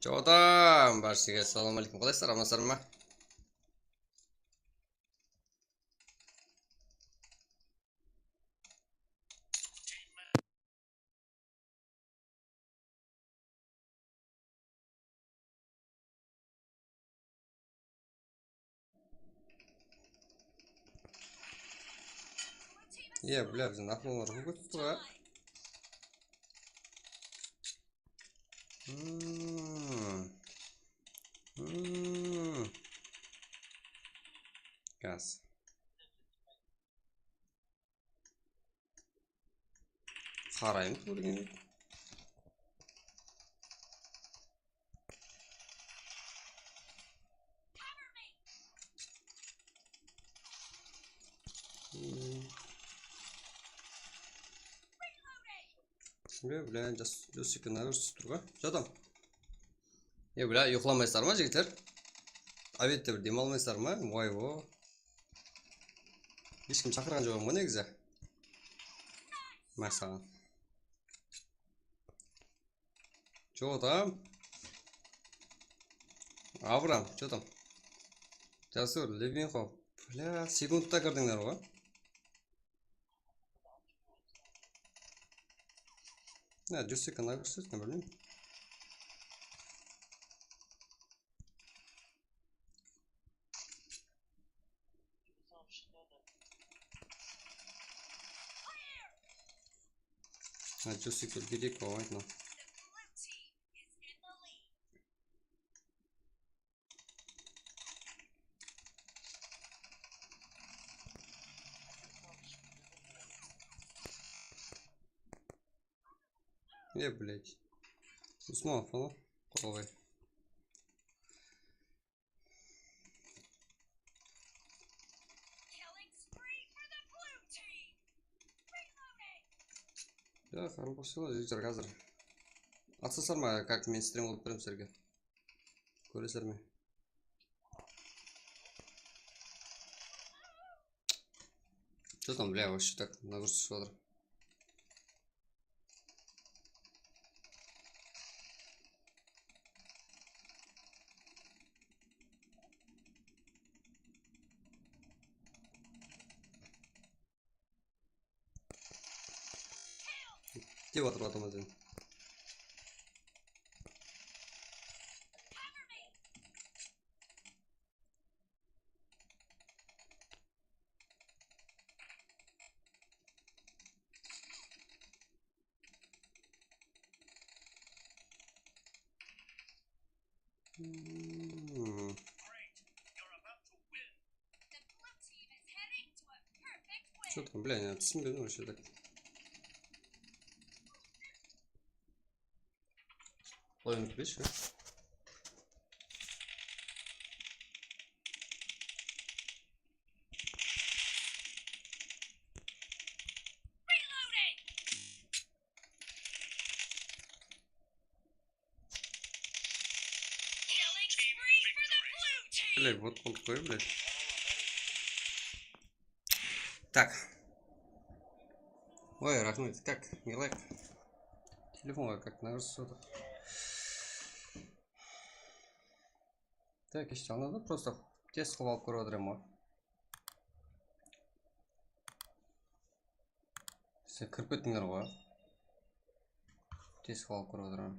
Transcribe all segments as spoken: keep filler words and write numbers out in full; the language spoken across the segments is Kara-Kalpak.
Jotam, bárshege assalawma áleykum. Qalaysızlar, amansızlar ma? Iya, bля, biziń naqıllar kóp turǵa. Hmm. Hmm. Gaz. Qarayım, kórgen. Hmm. Shunday, bля, jas, jas eken, nagır túsip turǵa. Jadam. E, bля, uyıqlamaysızlar ma, jigitler? Obedte bir dem almaysızlar ma? Voy, o. Hesh kim shaqırǵan joq ǵoy negizi. Masalan. Jotam. Abram, jotam. Jasur, Lebinxo. Bля, sekundta kirdińler ǵoy. Ya, júz sekund kórsetken, bilmeymen. Ha, júz sekund girek bolǵan mınaw. E, блядь. Usman, falan. Qolay. Ya, qaraqalpaqshalar, jigitler, házir. Atsalar ma, как men strim qılıp berem sizlerge. Kóresizler me? Что там, бля, вообще так нагрузка смотри. Dep atır adam eken. Hmm. Что там, бля, я не түсінбедім вообще так. Oyun bitmiş mi? Блядь, вот он такой, блядь. Так. Ой, рахмет. Как, не лайк? Telefonǵa как нагрузка. Так, ещё надо просто test qılıp alıp kórip atırman ǵoy. Sizler kirip kettińler ǵoy. Test qılıp alıp kórip atırman.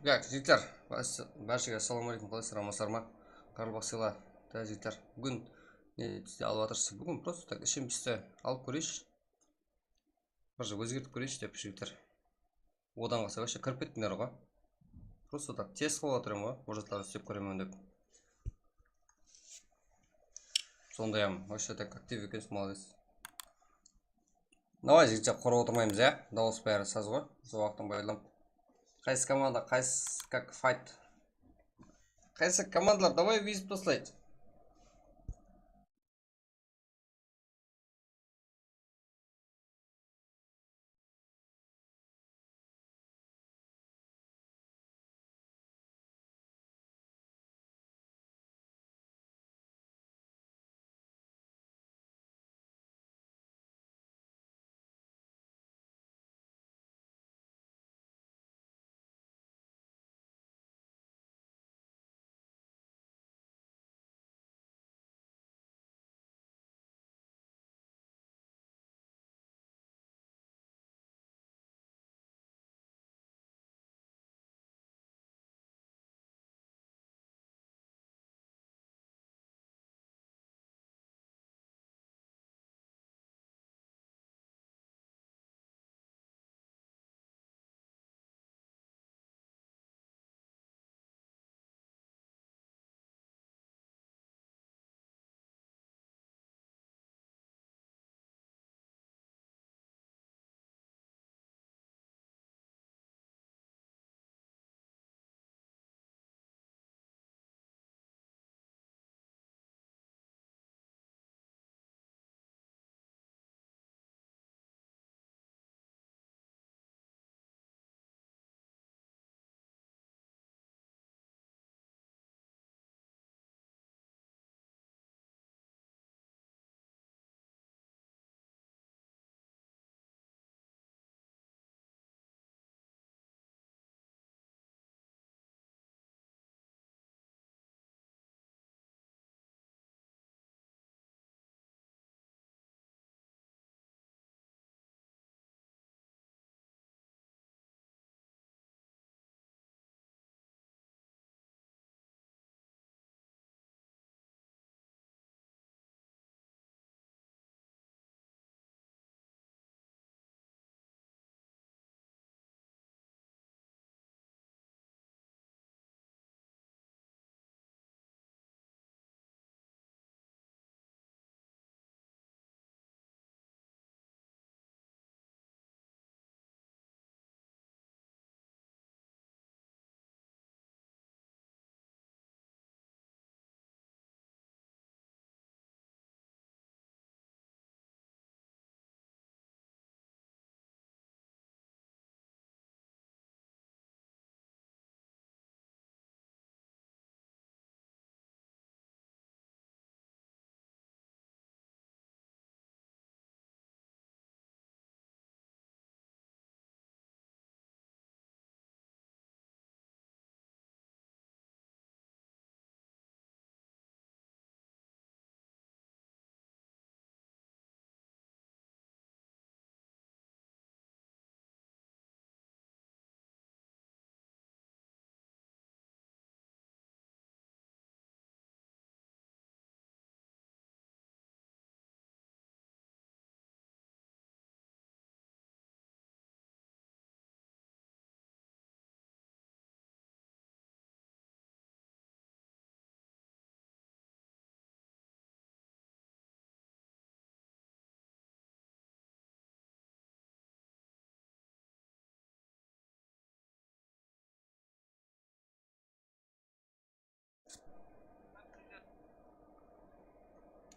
Gak, jigitler, bas-, bárshege assalawma aleykum, qalaysızlar, amansızlar ma? Qaraqalpaq sıyla, da, jigitler. Búgin ne bizde alıp atırsız? Búgin prosto tak ishim pisti, alıp kóreyinshi. Bir ózgertip kóreyinshi dep, jigitler. Odan qalsa, вообще kirip kettińler ǵoy. Prosto tak test qılıp atırman ǵoy, hújjetlerdi islep kóremen dep. Sonday-ám, вообще так aktiv ekensiz, молодец. Davay, jigitler, qurı otırmaymız, ya? Dawıs bári saz ǵoy. Usı waqıttan baylanıp. Qaysı komanda, qaysı, как fight? Qaysı komandalar, davay, wizip taslaydı.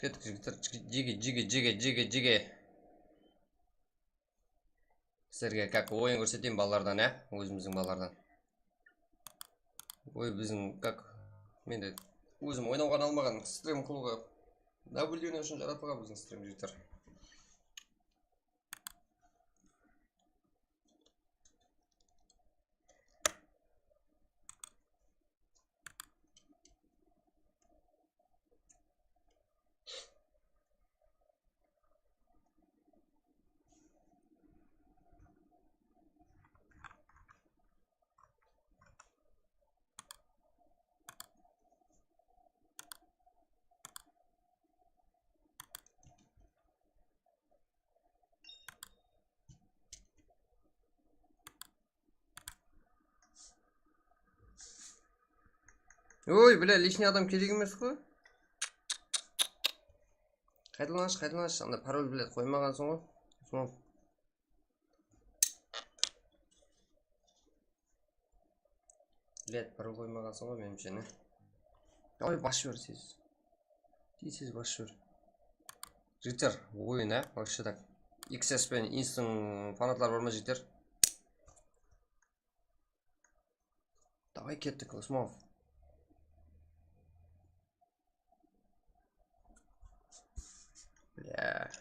Kettik, jigitler, jige, jige, jige, jige, jige. Sizlerge как oyın kórseteyin balalardan, á? Ózimizdiń balalardan. Oy, biziń как, men de ózim oynawǵa almaǵan, strim qılıwǵa, наблюдение ushın jaratılǵan biziń strim, jigitler. Oy, bile, лишний adam kerek emes ǵoy. Qaytalanshı, qaytalanshı. Anda parol, bile, qoymaǵansıń ǵoy. Usman. Bile, parol qoymaǵansıń ǵoy, menimshe, ne? Davay, basıp jiber tez. Tez, tez basıp jiber. Jigitler, oyın, á? Вообще так. X S penen Instıń fanatları bar ma, jigitler? Davay, kettik, Usmanov. Bля.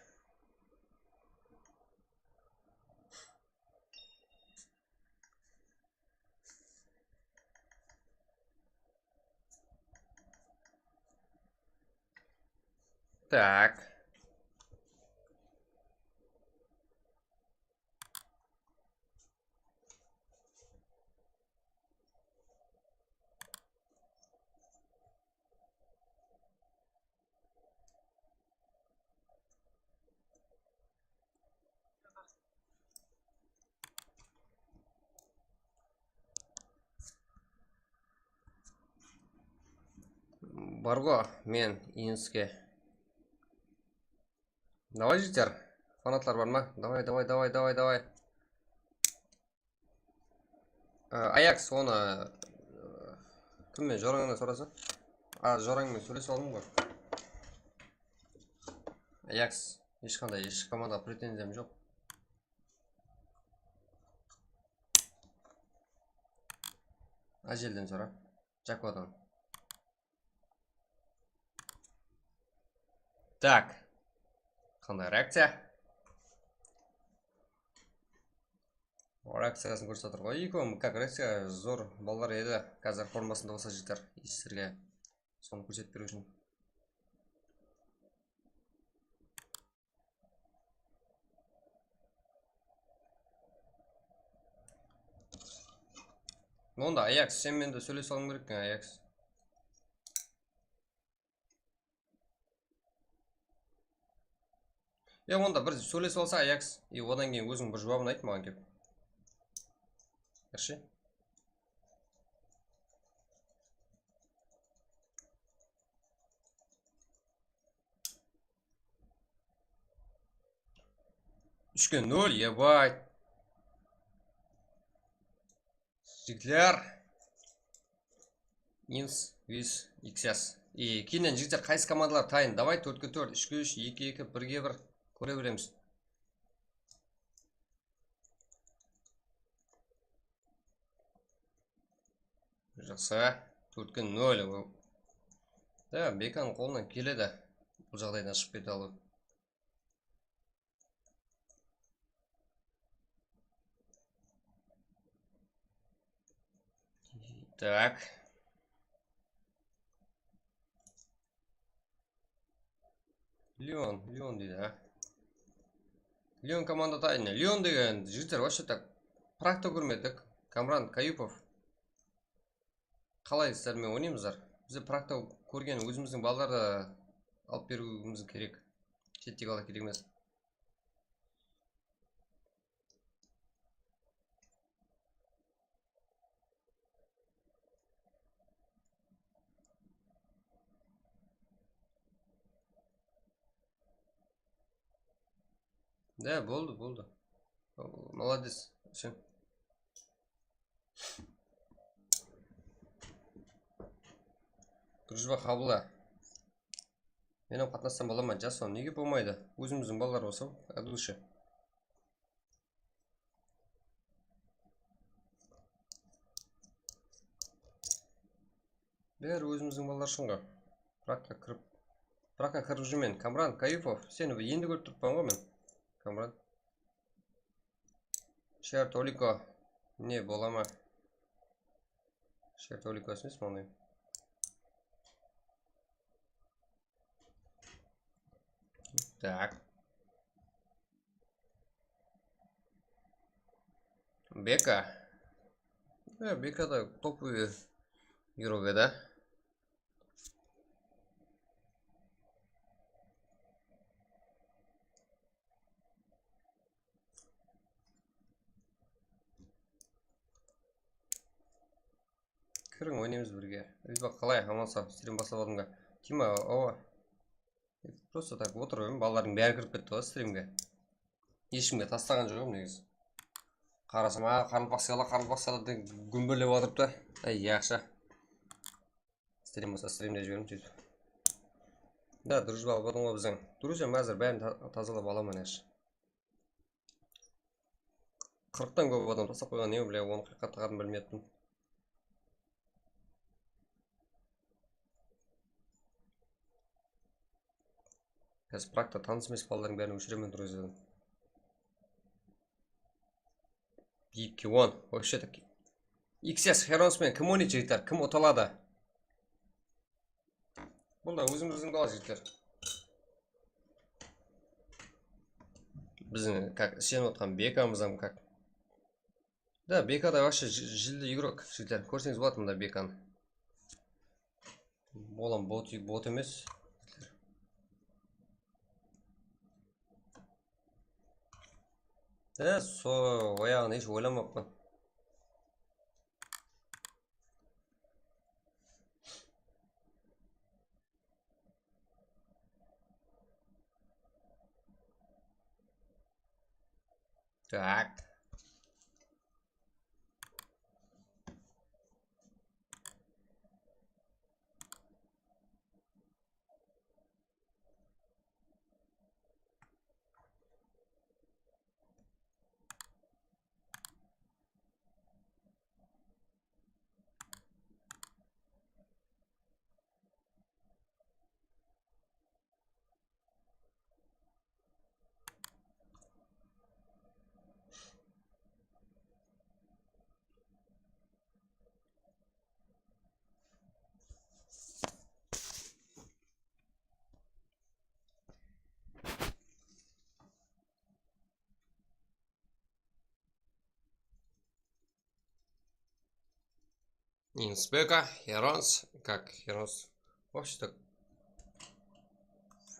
Так. Bar ǵo, men Inske. Davay, jigitler. Fanatlar bar ma? Davay, davay, davay, davay, davay. Á, Ayaks, onı, ı, kim men, jorańnan sorasa? A, jorań menen sóylesip aldım ǵoy. Ayaks, hesh qanday, hesh komandaǵa pretenziyam joq. Ájelden sora. Jakodan. Tak. Qanday reakciya? Reakciyasın kórsetip atır ǵoy. Ekewi как reakciya zor balalar edi. Házir formasında bolsa jigitler, sizlerge sonı kórsetip beriw ushın. Onda Ayaks, sen mende sóylesip alıwıń kerek eken, Ayaks. Ya onda bir sóylesip alsa Ayaks, e, odan keyin óziń bir juwabın ayt maǵan kelip. Yaxshi. Úshke nol, ебать. Jigitler. Ins, Wis, X S. E, keyninen, jigitler, qaysı komandalar tayın? Davay, tórtke tórt, úshke úsh, ekige eki, birge bir. Kóre beremiz. Jaqsı. Tórtke nol. Da, Bekanıń qolınan keledi bul jaǵdaydan shıǵıp kete alıw. Так. Leon, Leon deydi, á. Leon komanda tayını. Leon degen jigitler, вообще так, prakta kórmedik. Kamran Kayupov. Qalay sizler menen oynaymızlar? Bizde prakta kórgen ózimizdiń balalardı alıp beriwimiz kerek. Shettegi bala kerek emes. Da, boldı, boldı. O, молодец, sen. Дружба qabıla. Men hám qatnassam bola ma? Jason, nege bolmaydı? Ózimizdiń balalar bolsa, от души. Bári ózimizdiń balalar ushın ǵoy. Prakka kirip, prakka kirip júrmen. Kamran Kayupov, seni endi kórip turıppan ǵoy men. Kamran. Sher Toliko. Ne, bola ma? Sher Toliko emes, mınaw. Так. Beka. E, Beka da topovıy игрок edi. Kiriń, oynaymız birge. Izba, qalay, aman-saw, stream baslap aldım ga. Tima, awa. Просто так otırıp edim, balalardıń bári kirip ketti ǵoy streamge. Hesh kimge taslaǵan joq edim negizi. Qarasam, a, qaraqalpaq sıyaqlı, qaraqalpaq sıyaqlı dep gúmberlep atırıptı. Ay, yaqshı. Stream bolsa streamde jiberim sóytip. Da, дружба boldıń ǵoy biziń. Друзьям házir bárin ta-, tazalap alaman, yaqshı. Qırıqtan kóp adam taslap qoyǵan, ne, bile, onı qay qattı qadın bilmeyatpın. Házir prakta tanıs emes balalardıń bárin óshiremen, друзьям. Eki on, вообще так. X S Herons penen kim oynaydı, jigitler? Kim uta aladı? Bunda ózimizdiń bala, jigitler. Biziń, как, isenip otqan Bekamız hám, как. Da, Beka da вообще ji-, jildi igrok, jigitler. Kórseńiz boladı mında Bekanı. Ol hám bot, bot emes. E, so, oyaǵın hesh oylamappan. Так. Инспека, Херонс, как Херонс. Вообще так.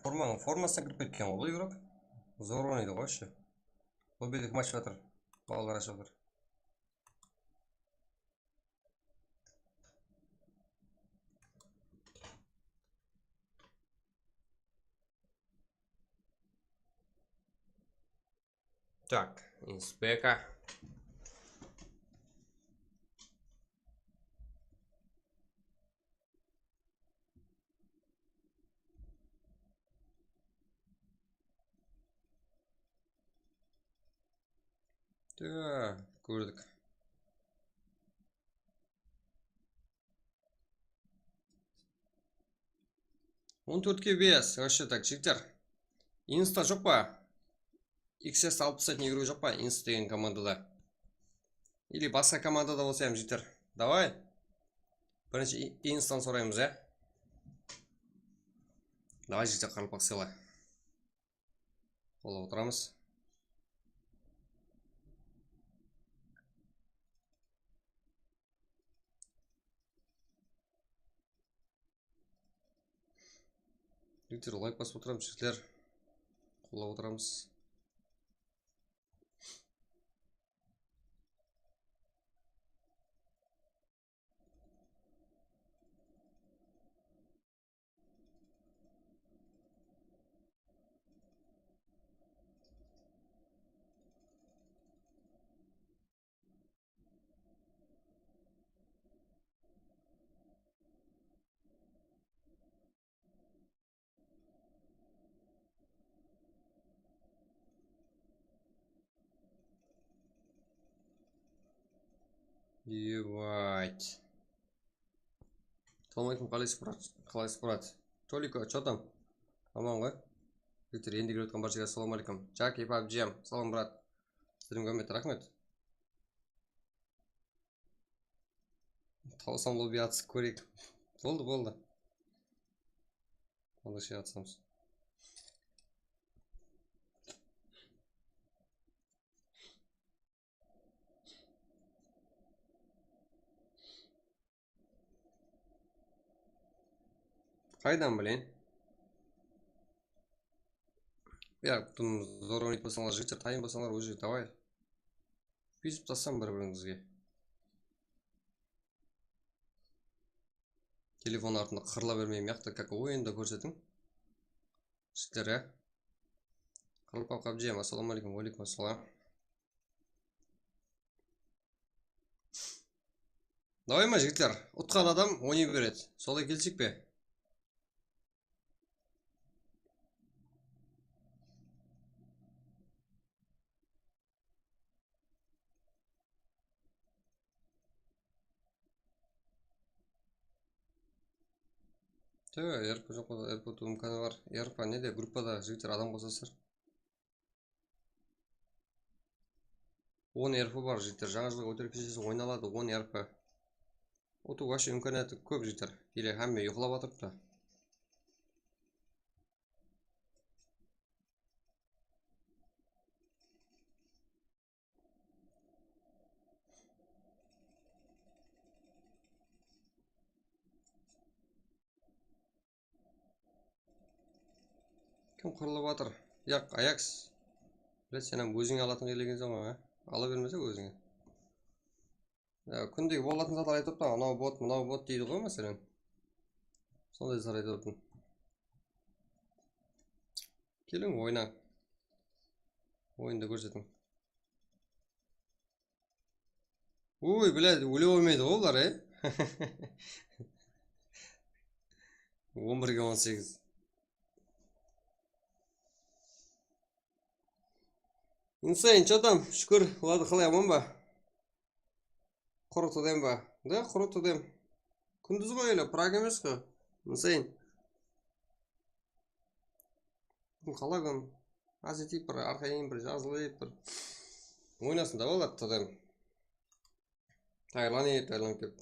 Forma, formasına kirip ketken ǵoy bul igrok. Zor oynaydı ǵoy вообще. Bul bede kim ashıp atır? Balalar ashıp atır. Так, инспека. Так, kórdik. On tórtke bes, вообще так, jigitler. Insta joq pa? X S alpıs set igrok joq pa? Insta degen komandada. Ili basqa komandada bolsa hám, jigitler. Davay. Birinshi I-, Instan soraymız, ya. Davay, jigitler, qaraqalpaq sıyaqlı. Qollap otıramız. Jigitler, layk basıp otıramız, jigitler. Qollap otıramız. Ебать. Салам алейкум, qalaysiz, brat? Qalaysiz, brat? Toliko, что там? Aman ǵoy? Viktor, endi kirip atqan barshagá salom aleykum. Jaki pabjiyam, salam, brat. Streamge húrmet, raxmet. Tawsam lobby atısıp kóreyik. Boldı, boldı. Onda şey atsamız. Qaydan bileyin? Ya, buni zor oynaydı bolsańlar, jigitler, tayın bolsańlar, уже давай. Buyzıp taslam bir-birińizge. Telefon artında qırıla bermey, mıyaqta, как oyında kórsetiń. Jigitler, ya. Qırılpaq Abdiyam, assalamu aleykum. Wa aleykum assalam. Davay ma, jigitler? Utqan adam oynay beredi. Solay kelsek pe? Tö, R P joq, R P tuwım imkanı bar. R P ne de gruppada jigitler adam qosasızlar. On R P bar, jigitler. Jańa jılǵa óterip keshesi oynaladı, on R P. Utıw, вообще, imkaniyatı kóp, jigitler. Ele hámme uyıqlap atırıptı. Kim qırılıp atır? Yaq, Ayaks. Bilet, sen hám ózińe alatın qıyla ekenseń ǵoy, a? Ala bermeseń ózińe. Ya, kúndegi bolatın zatlar aytıp atır, anaw bot, mınaw bot deydi ǵoy, máselen. Sonday zat aytıp atırdım. Keliń, oynań. Oyındı kórsetiń. Uy, блядь, óle qoymaydı ǵoy bular, e? On birge on segiz. Insane, что там? Shúkir, Vlad, qalay, aman ba? Qurı TDM ba? Da, qurı TDM. Kúndiz ǵoy ele, Prag emes ǵo. Insane. Búgin qala kún. Ás eteyik bir, arqayın bir jazılıp bir. Oynasın da boladı TDM. Tayarlanıp, tayarlanıp kelip.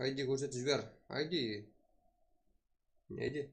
I D kórsetip jiber. I D. Ne I D?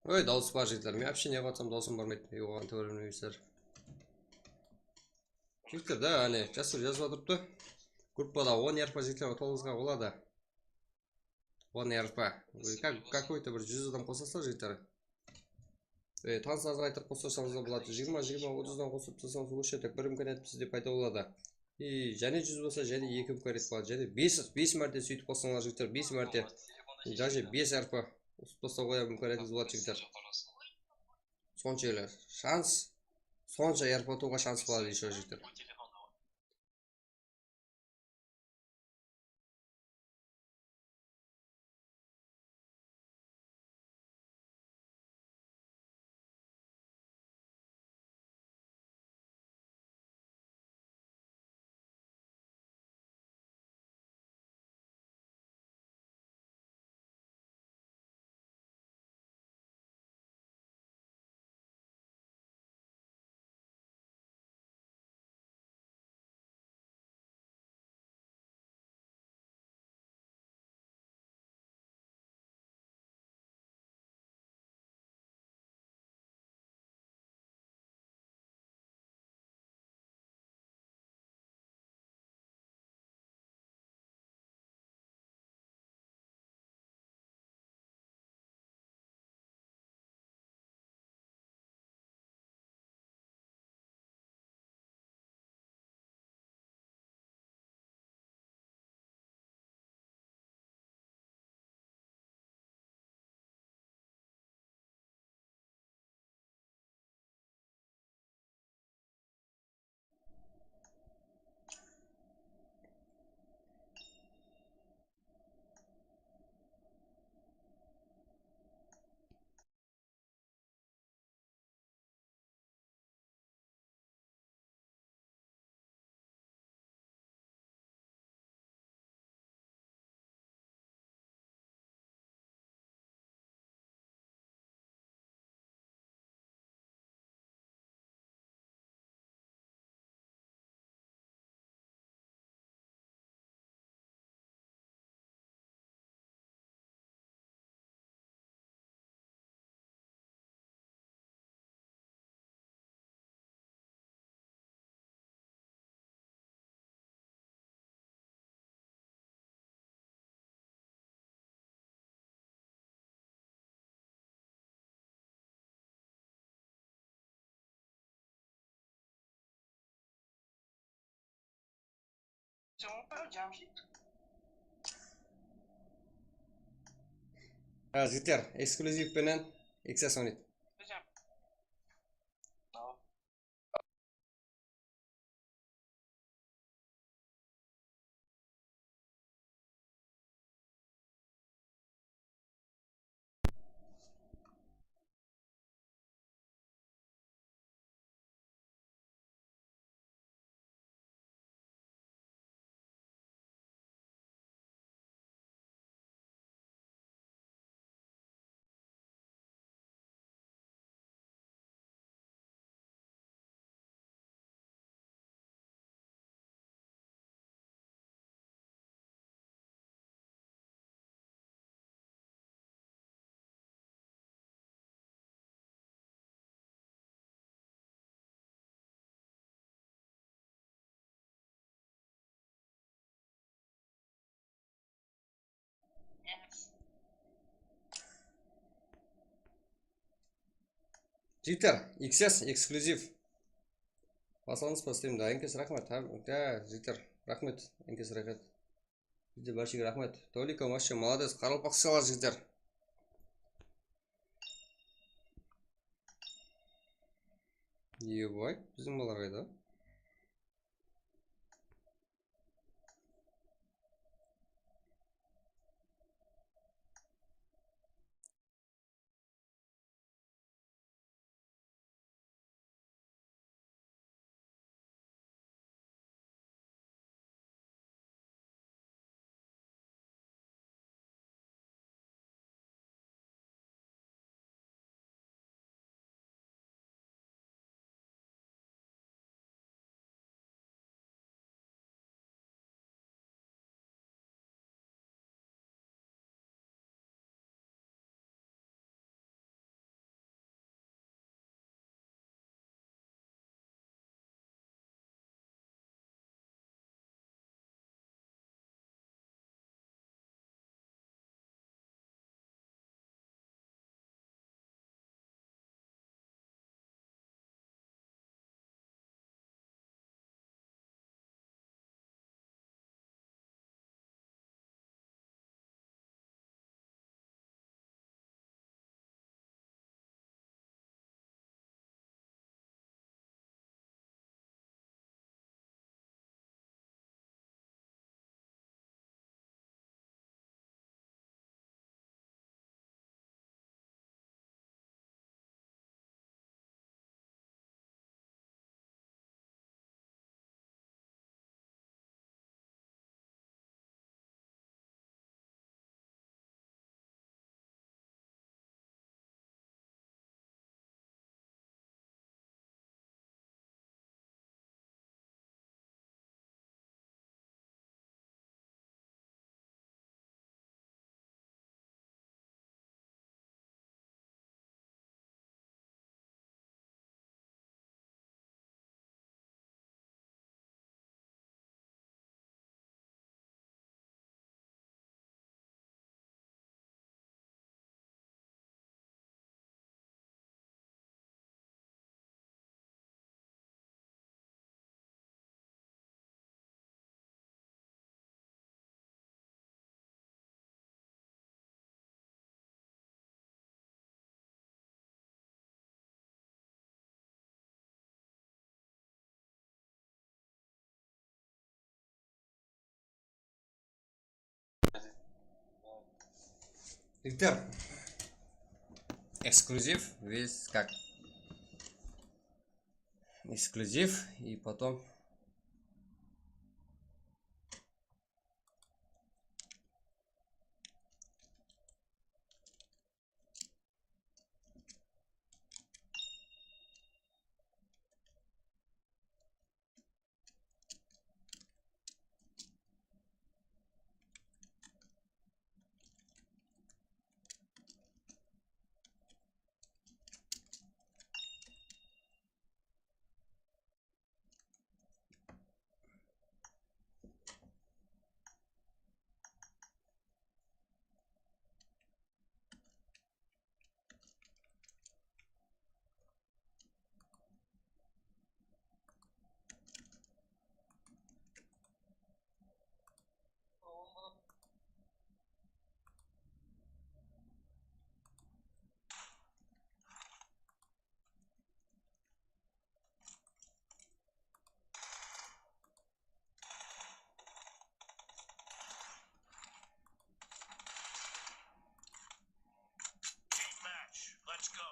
Oy, dawıs bar, jigitler. Men вообще ne qılıp atsam, dawısım barmaydı. Ey, oǵan itibar bermeysizler. Jigitler, da, áne, jaslar jazıp atırıptı. Gruppada on R P jigitler tolıǵızǵan boladı. On R P. Как, какой-то bir júz adam qosasızlar, jigitler. E, tanıslarıńızǵa aytırıp qossasańız da boladı. Jigirma, jigirma, otızdan qosıp taslasańız, óshe tek bir imkaniyat sizde payda boladı. E, jáne júz bolsa, jáne eki imkaniyat boladı. Jáne bes, bes márte sóytip qossańlar, jigitler, bes márte. Даже bes R P. Usıp taslap qoyar múmkiniyetińiz boladı, jigitler. Sonsha ele shans, sonsha AirPod uǵıwǵa shans boladı, ещё, jigitler. Ha, jigitler, eksklyuziv penen X S oynaydı. Jigitler, X S eksklyuziv. Baslanıs baslayım da. Enkes raxmet. Ha, da, jigitler, raxmet. Enkes raxmet. Bizde bárshege raxmet. Toliko, вообще, молодец. Qaraqalpaqshalar, jigitler. Ебать, biziń balaǵaydı. Виктор. Эксклюзив, весь как. Эксклюзив, и потом Team match. Let's go.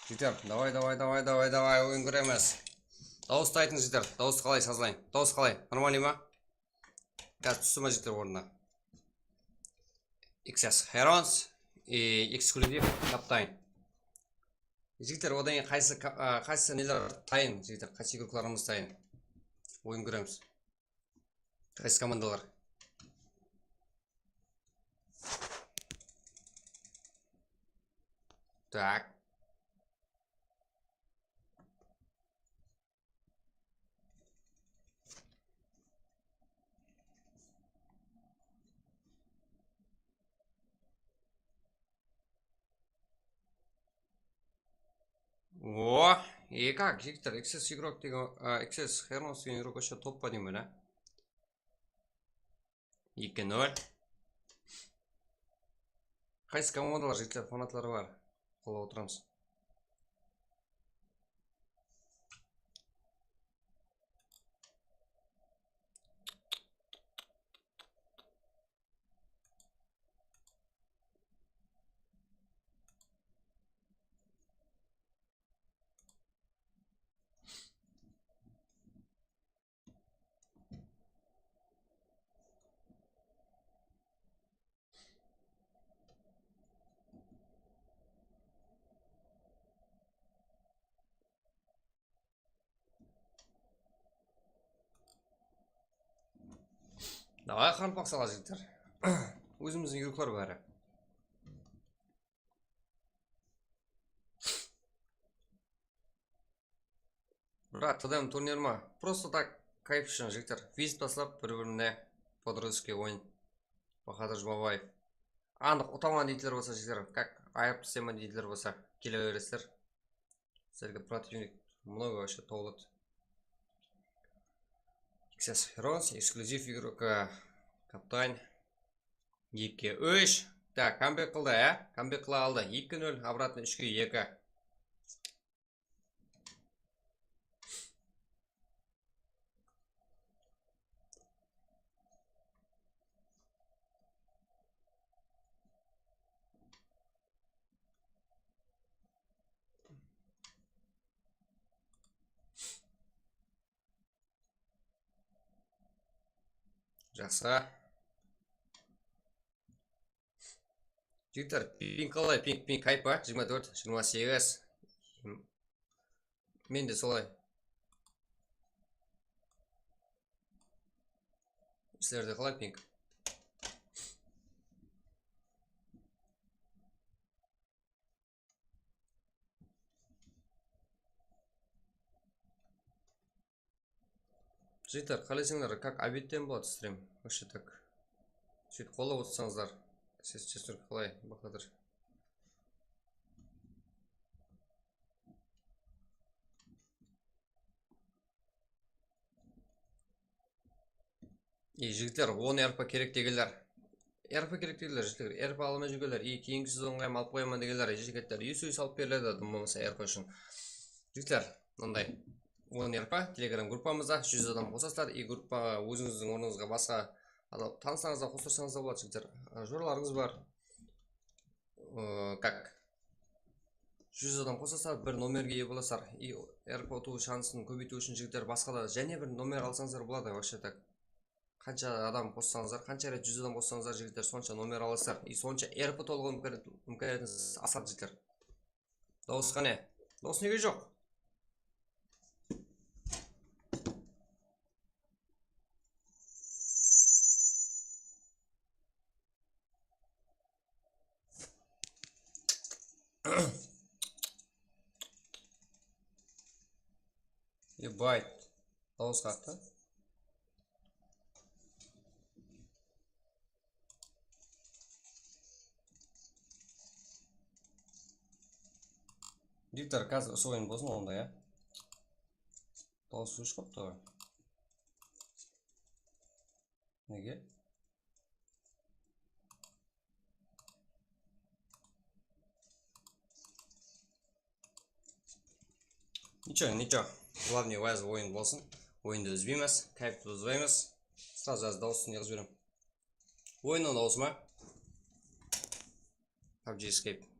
Jigitler, davay, davay, davay, davay, davay, oyın kóremiz. Dawıstı aytıń, jigitler. Dawıs qalay, sazlayın? Dawıs qalay? Нормальный ma? Házir tústi ma, jigitler, ornına? X S Herons, e, eksklyuziv kaptan. Jigitler, odan keyin qaysı ka-, a, qaysı neler tayın, jigitler, qaysı igroklarımız tayın? Oyın kóremiz. Qaysı komandalar? Так. O, e, kak, jigitler, X S igrok degen, a, X S Herons degen igrok вообще top pa deymen, a? Eki nol. Qaysı komandalar, jigitler, fanatları bar? Qollap otıramız. Davay, qaraqalpaq sala, jigitler. Ózimizdiń igroklar bári. Brat, T D M turnir ma? Просто так, kayf ushın, jigitler. Vizit taslap, bir-birine по-дружески oyın. Bahadır Jumabaev. Anıq utaman deydiler bolsa, jigitler, как, ayırıp taslayman deydiler bolsa, kele beresizler. Sizlerge protivnik много вообще tawıladı. X S Herons, eksklyuziv igrok, kaptan. Eki úsh. Так, камбэк qıldı, ya? Камбэк qıla aldı. Eki nol, обратно úshke eki. Jaqsı. Jigitler, ping qalay? Ping, ping, kayf pa? Jigirma tórt, jigirma segiz. Mende solay. Sizlerde qalay ping? Jigitler, qáleseńler, как обедten boladı stream. Вообще так. Sóytip qollap otırsańızlar. Ses, ses qalay, Bahadır? E, jigitler, on R P kerek degenler. R P kerek degenler, jigitler. R P alamay júrgenler. E, keyingi sezonǵa hám alıp qoyaman degenler, jigitler. Esoy salıp beriledi, dım bolmasa R P ushın. Jigitler, mınday on R P Telegram gruppamızda júz adam qosasızlar. E, gruppa ózińizdiń ornıńızǵa basqa adam tanısıńız da, qostırsańız da boladı, jigitler. E, joralarıńız bar. E, kak? Júz adam qosasızlar, bir nomerge iye bolasızlar. E, R P utıw shansın kóbeytiw ushın, jigitler, basqa da jáne bir nomer alsańızlar boladı, вообще так. Qansha adam qossańızlar, qansha ret júz adam qossańızlar, jigitler, sonsha nomer alasızlar. I sonsha R P tolǵan imkaniyat-, imkaniyatınız asadı, jigitler. Dawıs qáne? Dawıs nege joq? Ебать. Dawıs qattı. Diktor, házir usı oyın bolsın onda, ya. Dawıs óship qaptı ǵoy. Nege? Ничего, ничего. Главное, házir oyın bolsın. Oyındı úzbeymiz, kayftı buzbaymız. Сразу házir dawısın yıǵıp jiberem. Oyınnıń dawısı ma? PUBG Escape.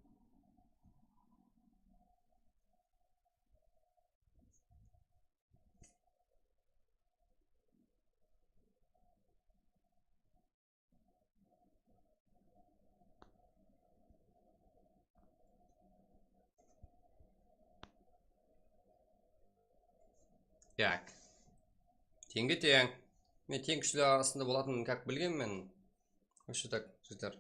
Tak. Teńge teń. Men teń kúshliler arasında bolatınımdı kak bilgenmen. Вообще так, jigitler.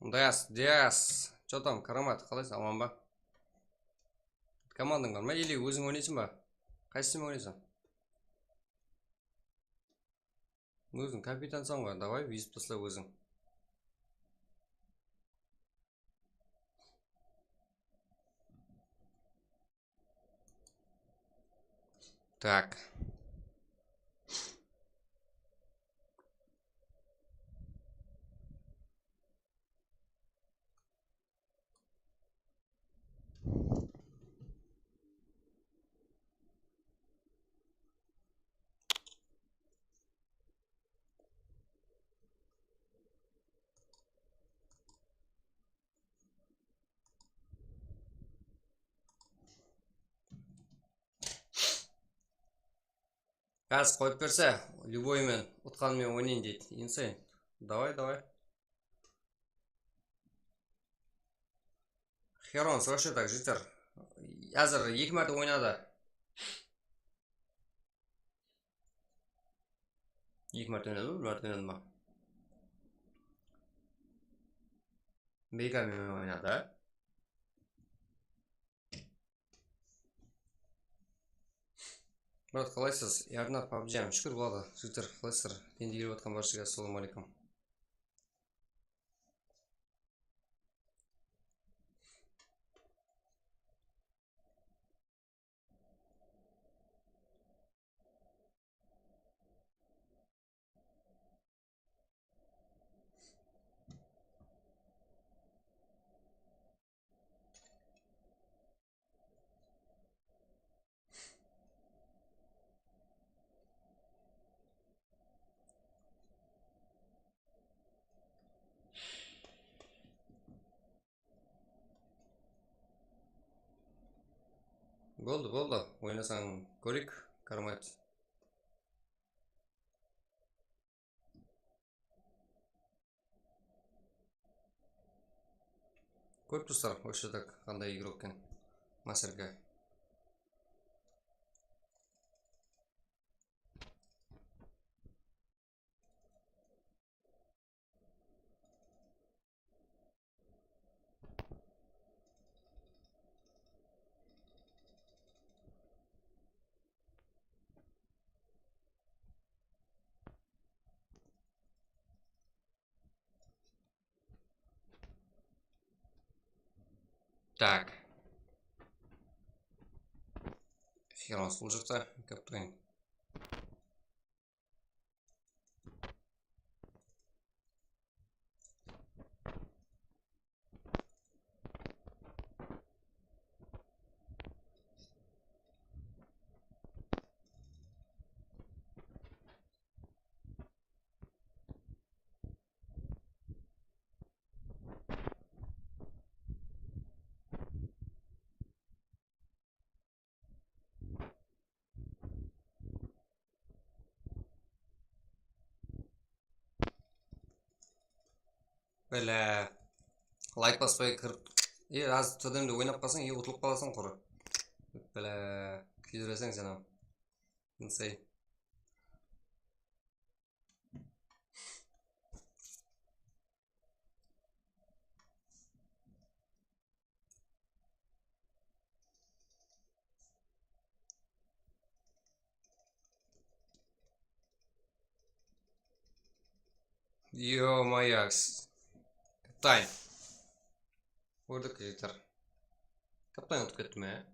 Дас, Дас. Что там, Karamat, qalaysıń, aman ba? Komandań bar ma, ili óziń oynaysań ba? Qaysısınan oynaysań? Óziń kapitansań ǵoy, davay, bezip tasla óziń. Так. Gaz qoyıp berse, любой men utqanım menen oynayın deydi. Insane. Davay, davay. Heron, вообще так, jigitler. Házir eki márte oynadı. Eki márte oynadı ma, bir márte oynadı ma? Mega menen oynadı. Brat, qalaysız? Yarnat, PUBG-m. Shúkir boladı. Jigitler, qalaysızlar? Endi kirip atqan barshege assalamu aleykum. Boldı, boldı. Oynasań, kóreyik, Karamat. Kórip tursızlar, вообще так, qanday igrok eken, Masterka. Так. Хер он служится, как-то. Bile. Layk baspay kirip, e, az tódemde oynap qalsań, e, utılıp qalasań qurı. Bile, kúydireseń sen-aw. Insey. Ё-моё. Капитан. Kórdik, jigitler. Kaptan utıp kettim, e.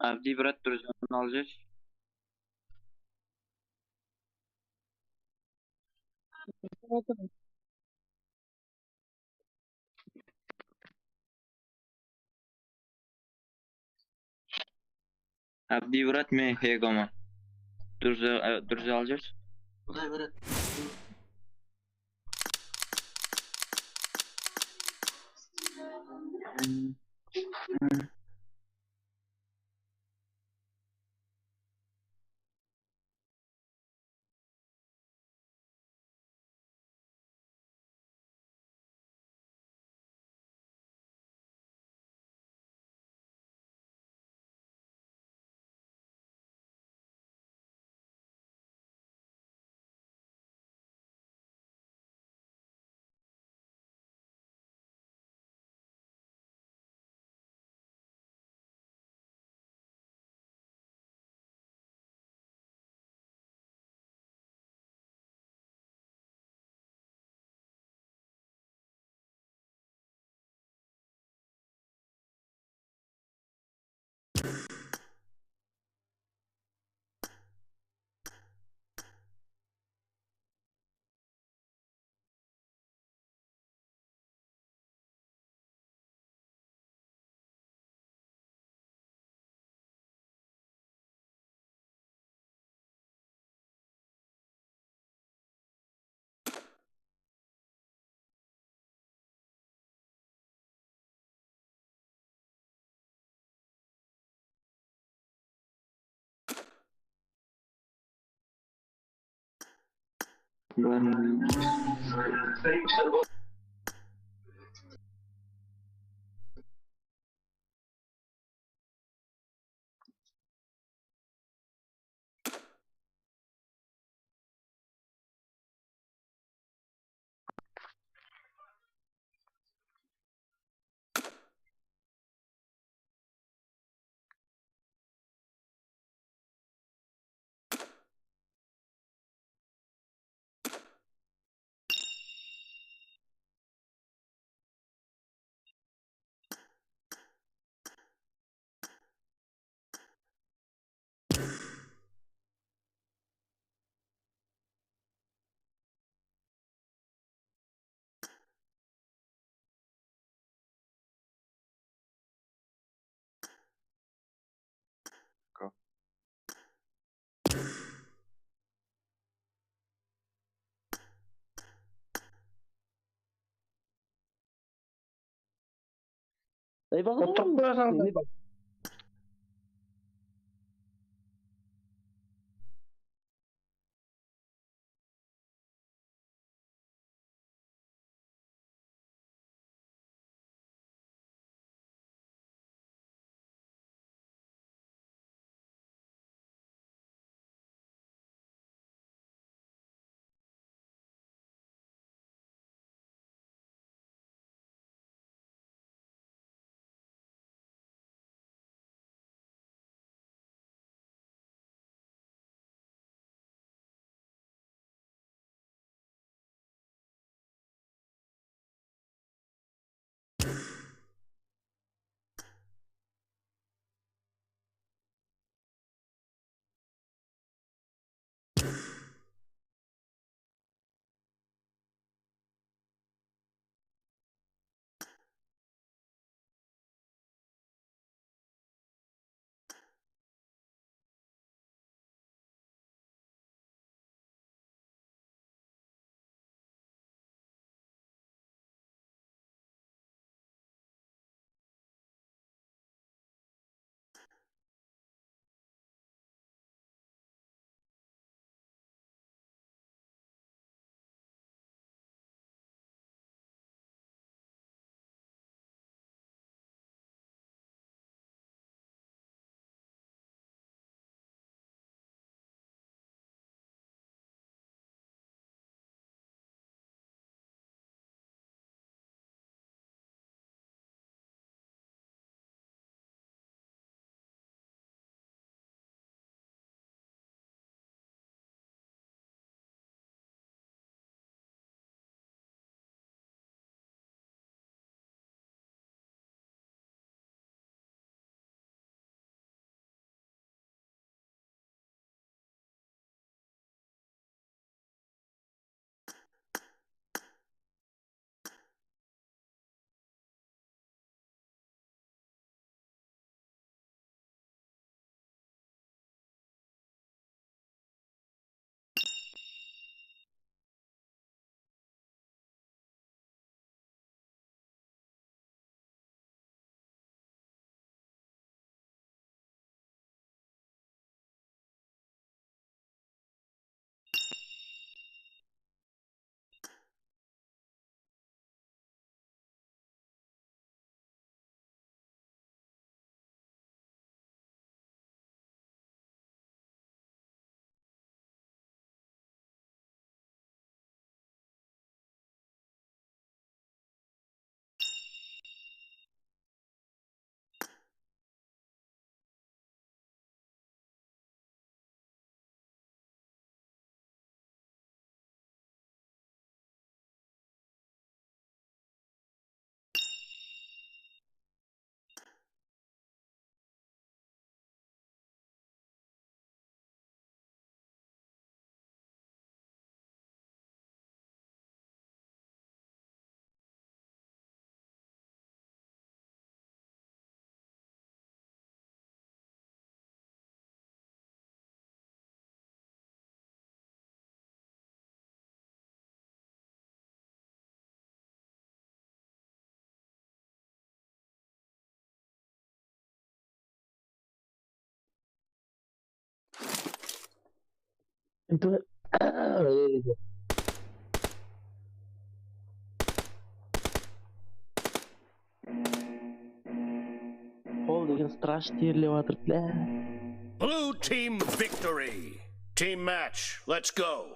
Abdi, brat, durjani alıp júrshi. Abdi, brat, men Hegoman. Durja, e, durja alıp júrshi. Quday brat. Ey, baǵda. Oturıp qoyasań. Endi degen strash terlep atır, blá. Blue team victory. Team match, let's go.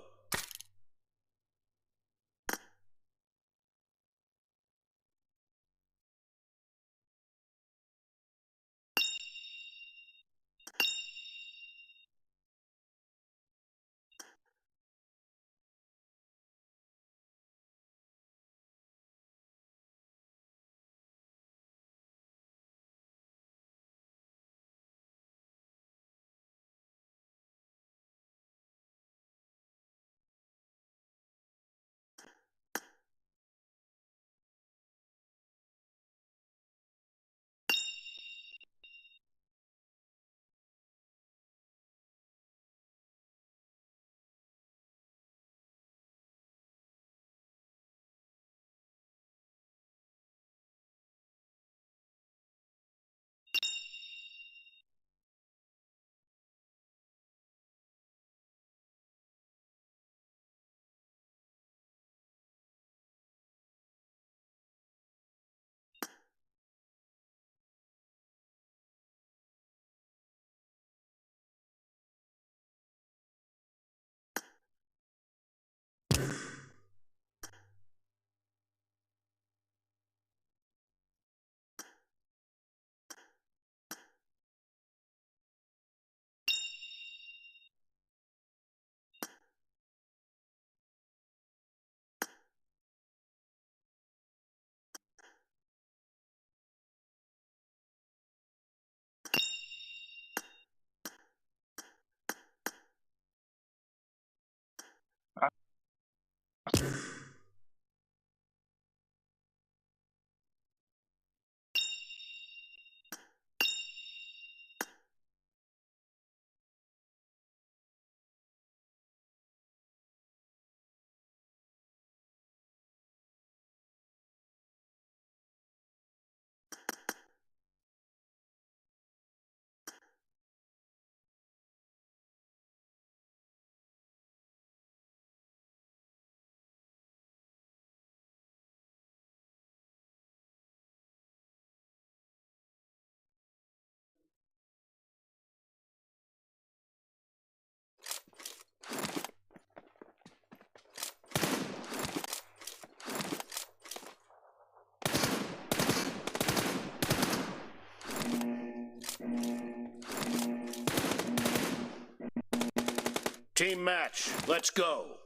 Team match, let's go.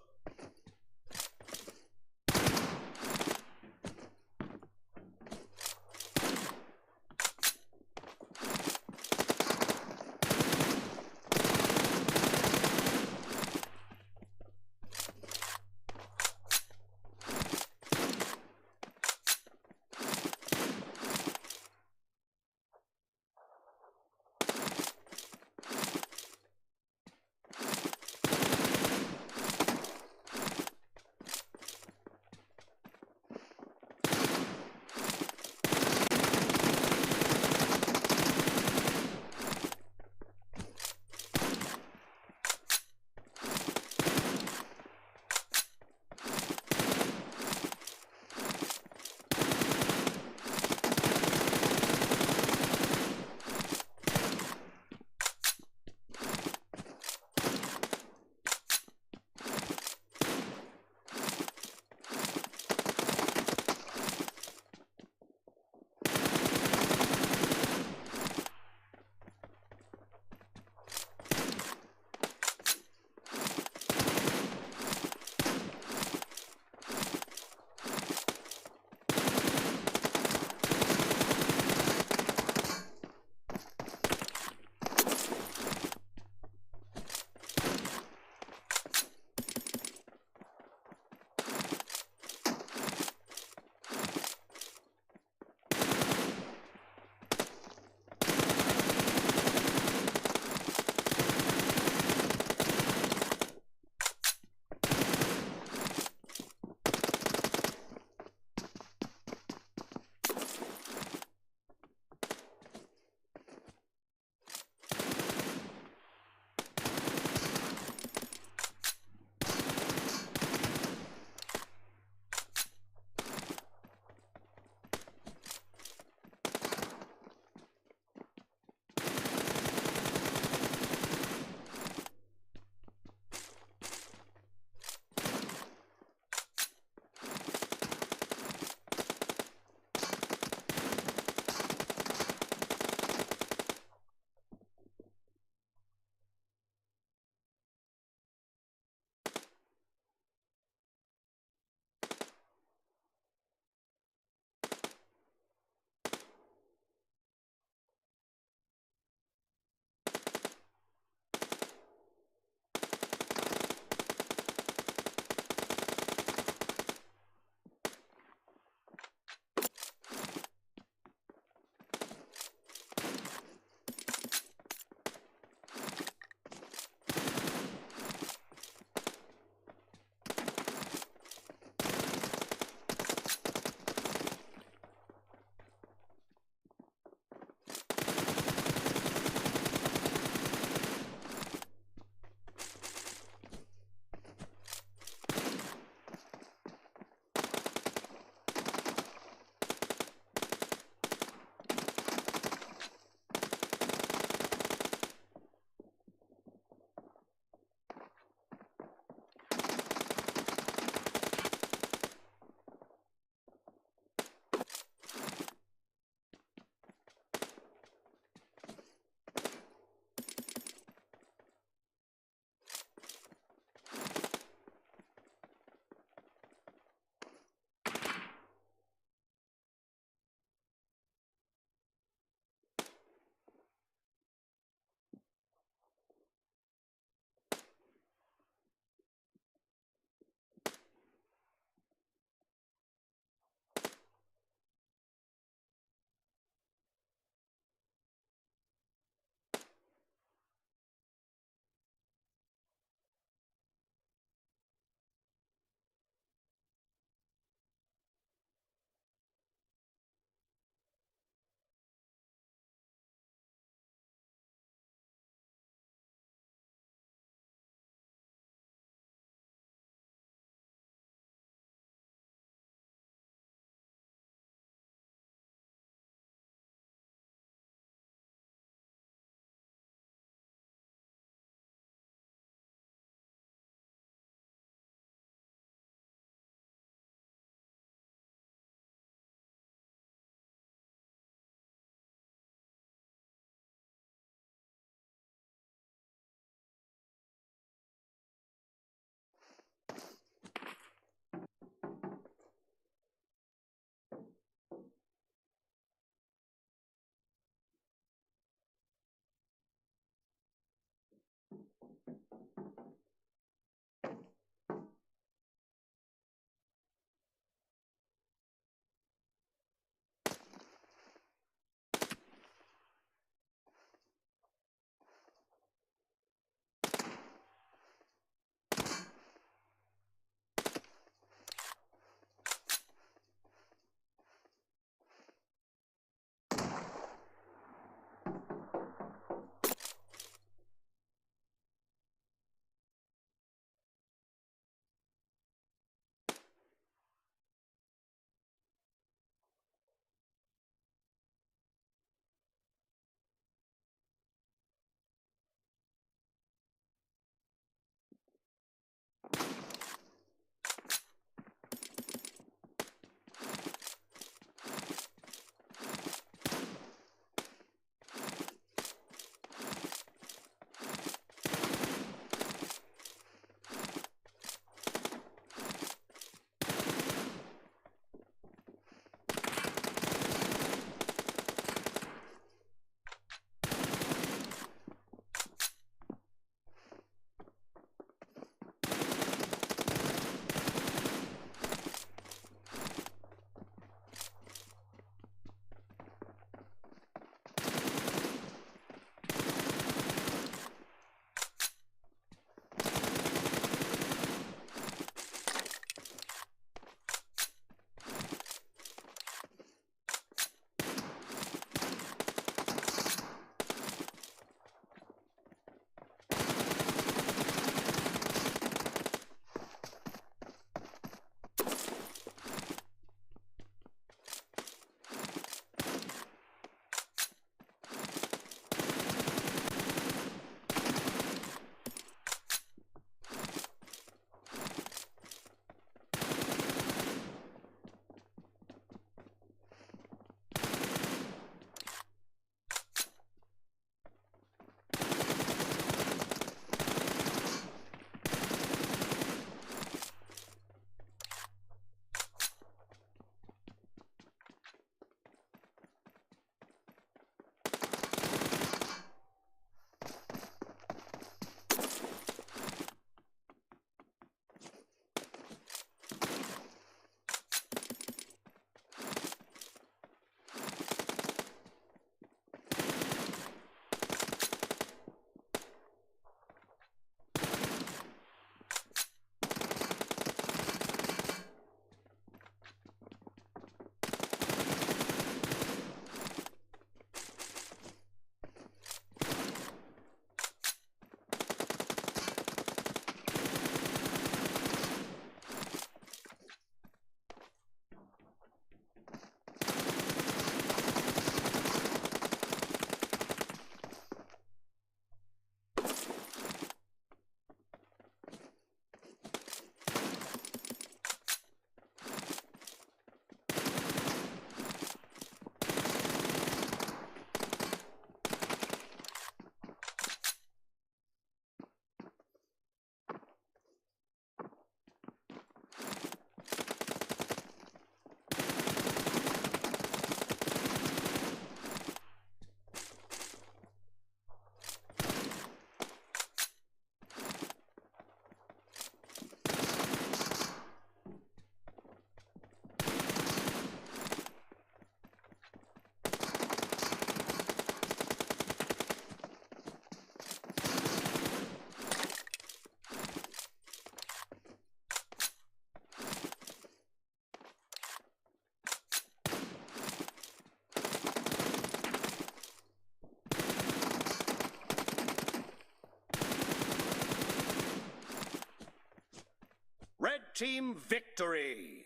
Team victory!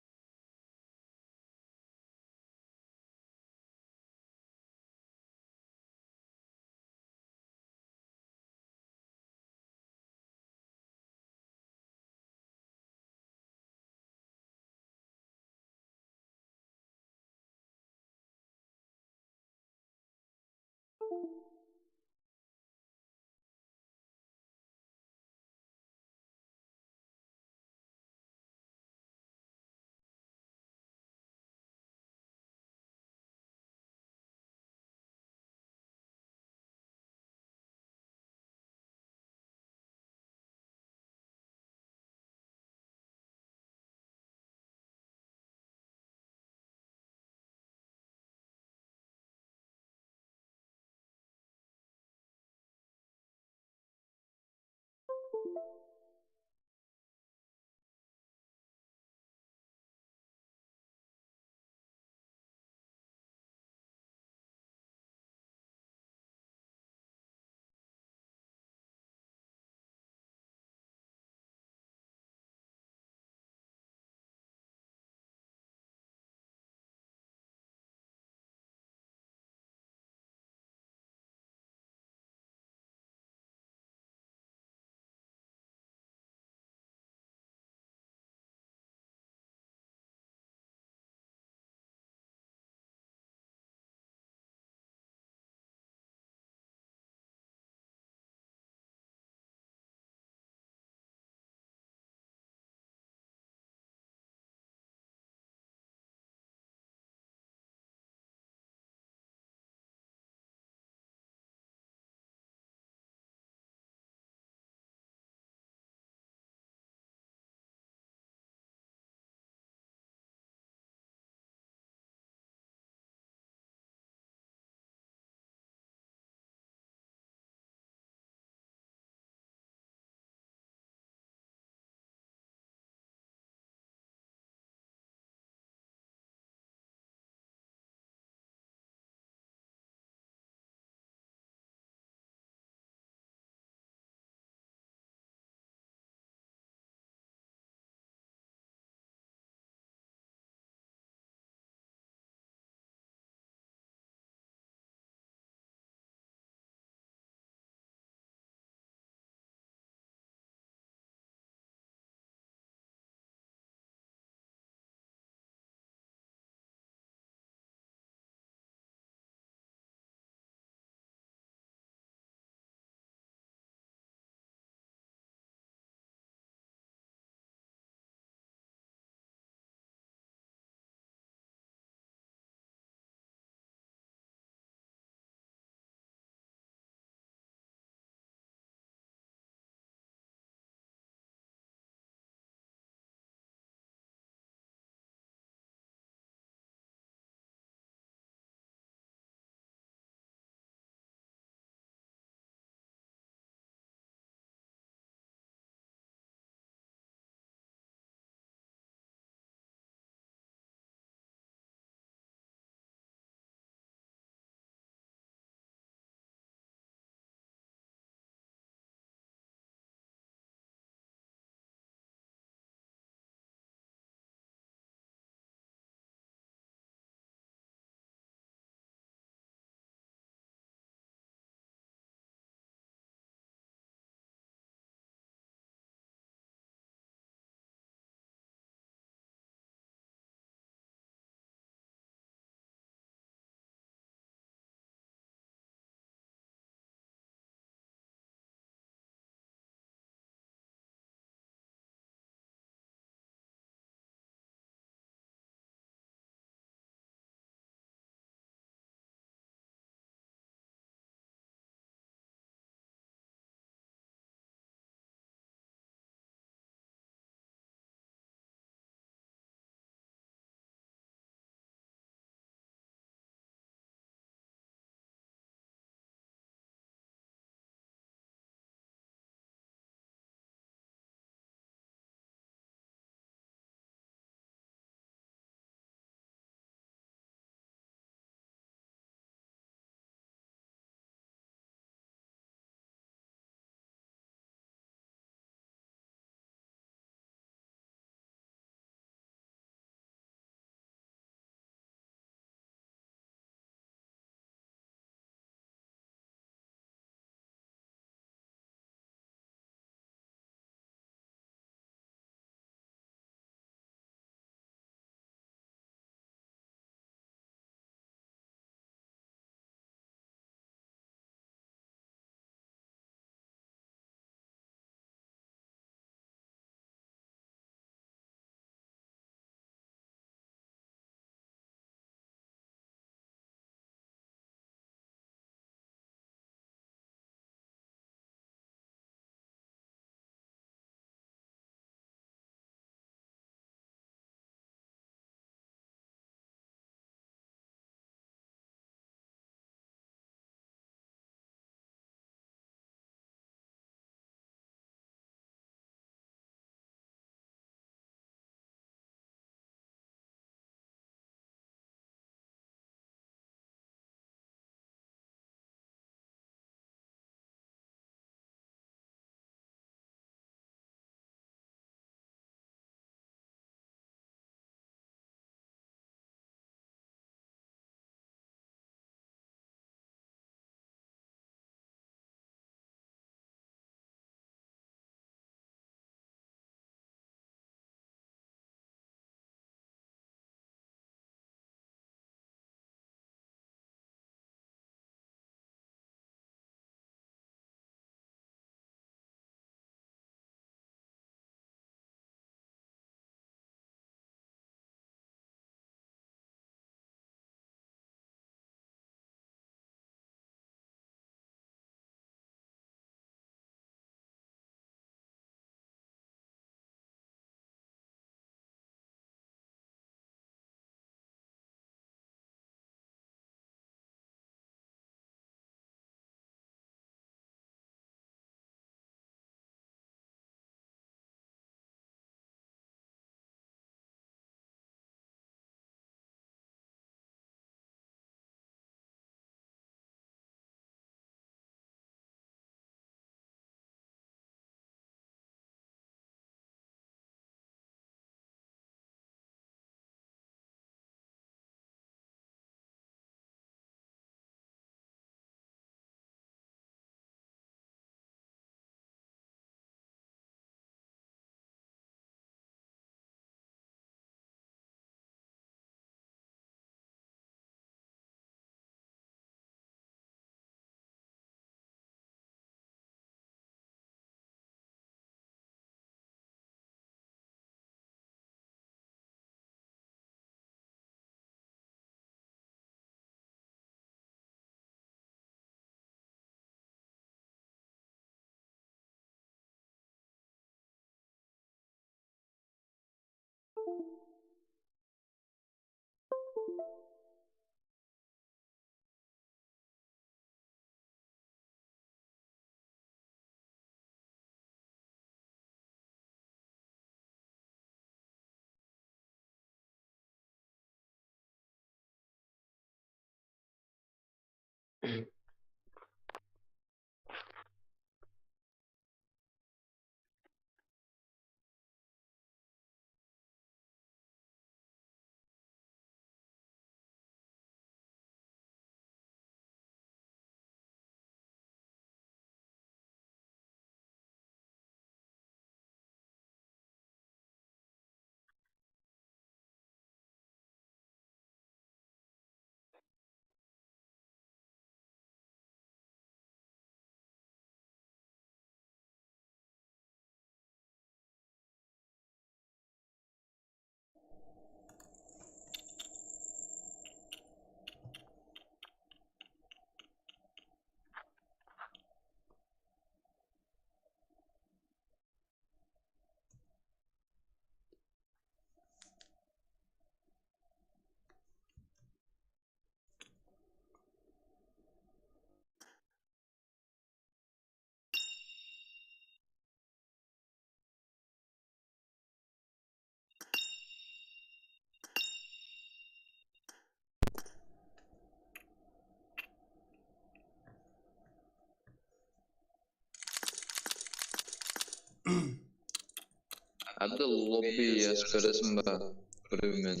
Abdul, lobbi yazıp beresiń ba? Birewmen.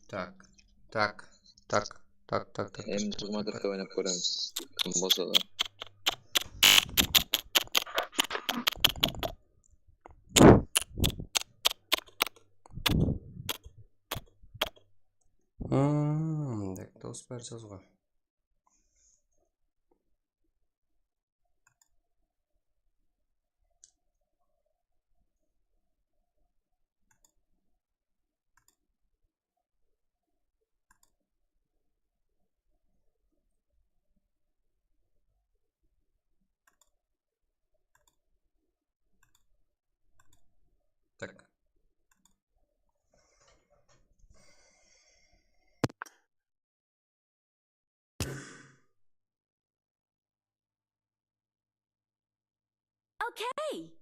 Tak, tak, tak, tak, tak, tak, tak, Endi tak, tak, tak. Jigirma tórt oynap kóremiz. Kim bolsa da. Hmm, tak, dawıs bári jaz ǵoy. Tak. Okay.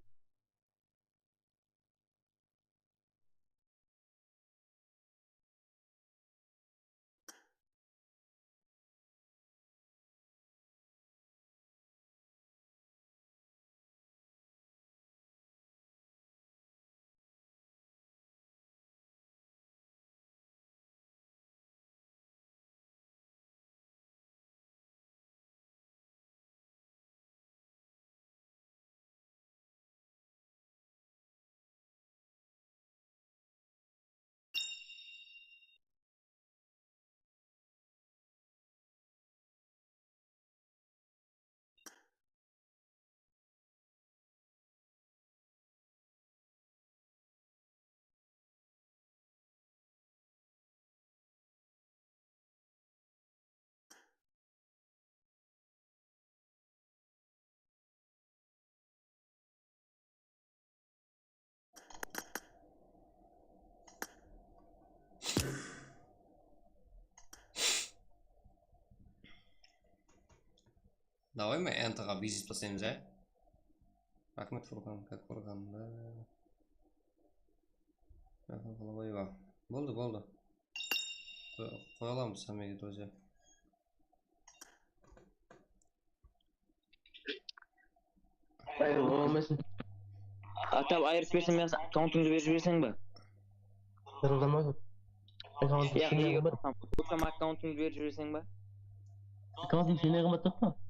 Давай ma, Enterǵa vizit taslaymız, á? Raxmet, Furqan, как Furqan, da. Raxmet, Golabaeva. Boldı, boldı. Qoy-, qoya alamız hámmege, друзья. Ay, bolmasın. Atap ayırıp bersem, ya akkauntıńdı berip jiberseń ba? Jırıldırma. Akkauntıń Ya, ishine eger qımbat. Tutsam, akkauntıńdı berip jiberseń ba? Akkauntıń ishine qımbat turıp pa?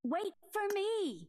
Wait for me.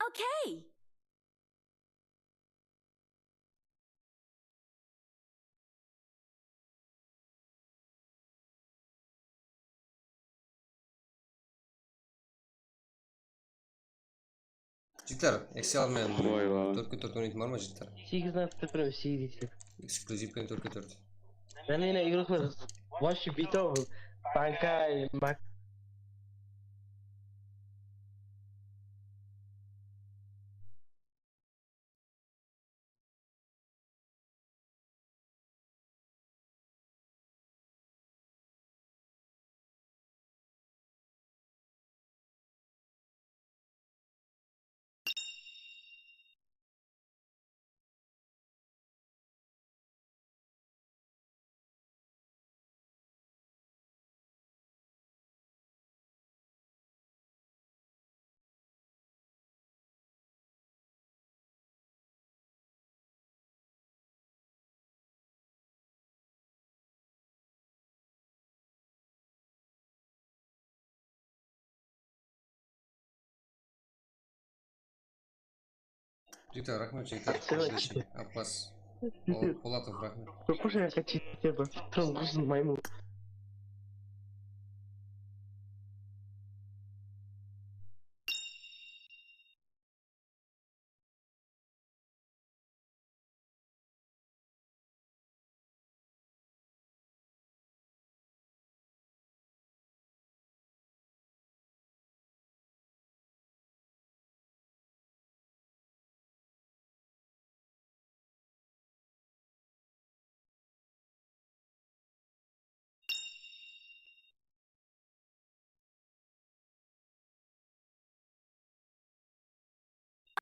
Okay. Jigitler, Excel menen tórtke tórt oynaytuǵın bar ma, jigitler? Segiz nat, segiz deydi. Ekskluzivken tórtke tórt. Mana mına игрокlar, вообще bito, Bankay, Mak. Jigitler, raxmet, jigitler. Abbas Polatov, raxmet. Qoyıńshı, maymun.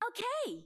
Okay.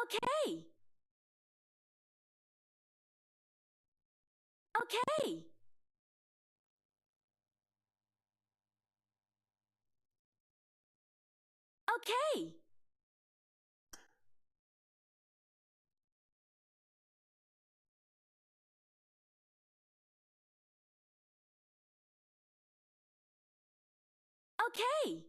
Okay. Okay. Okay. Okay.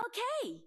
Okay.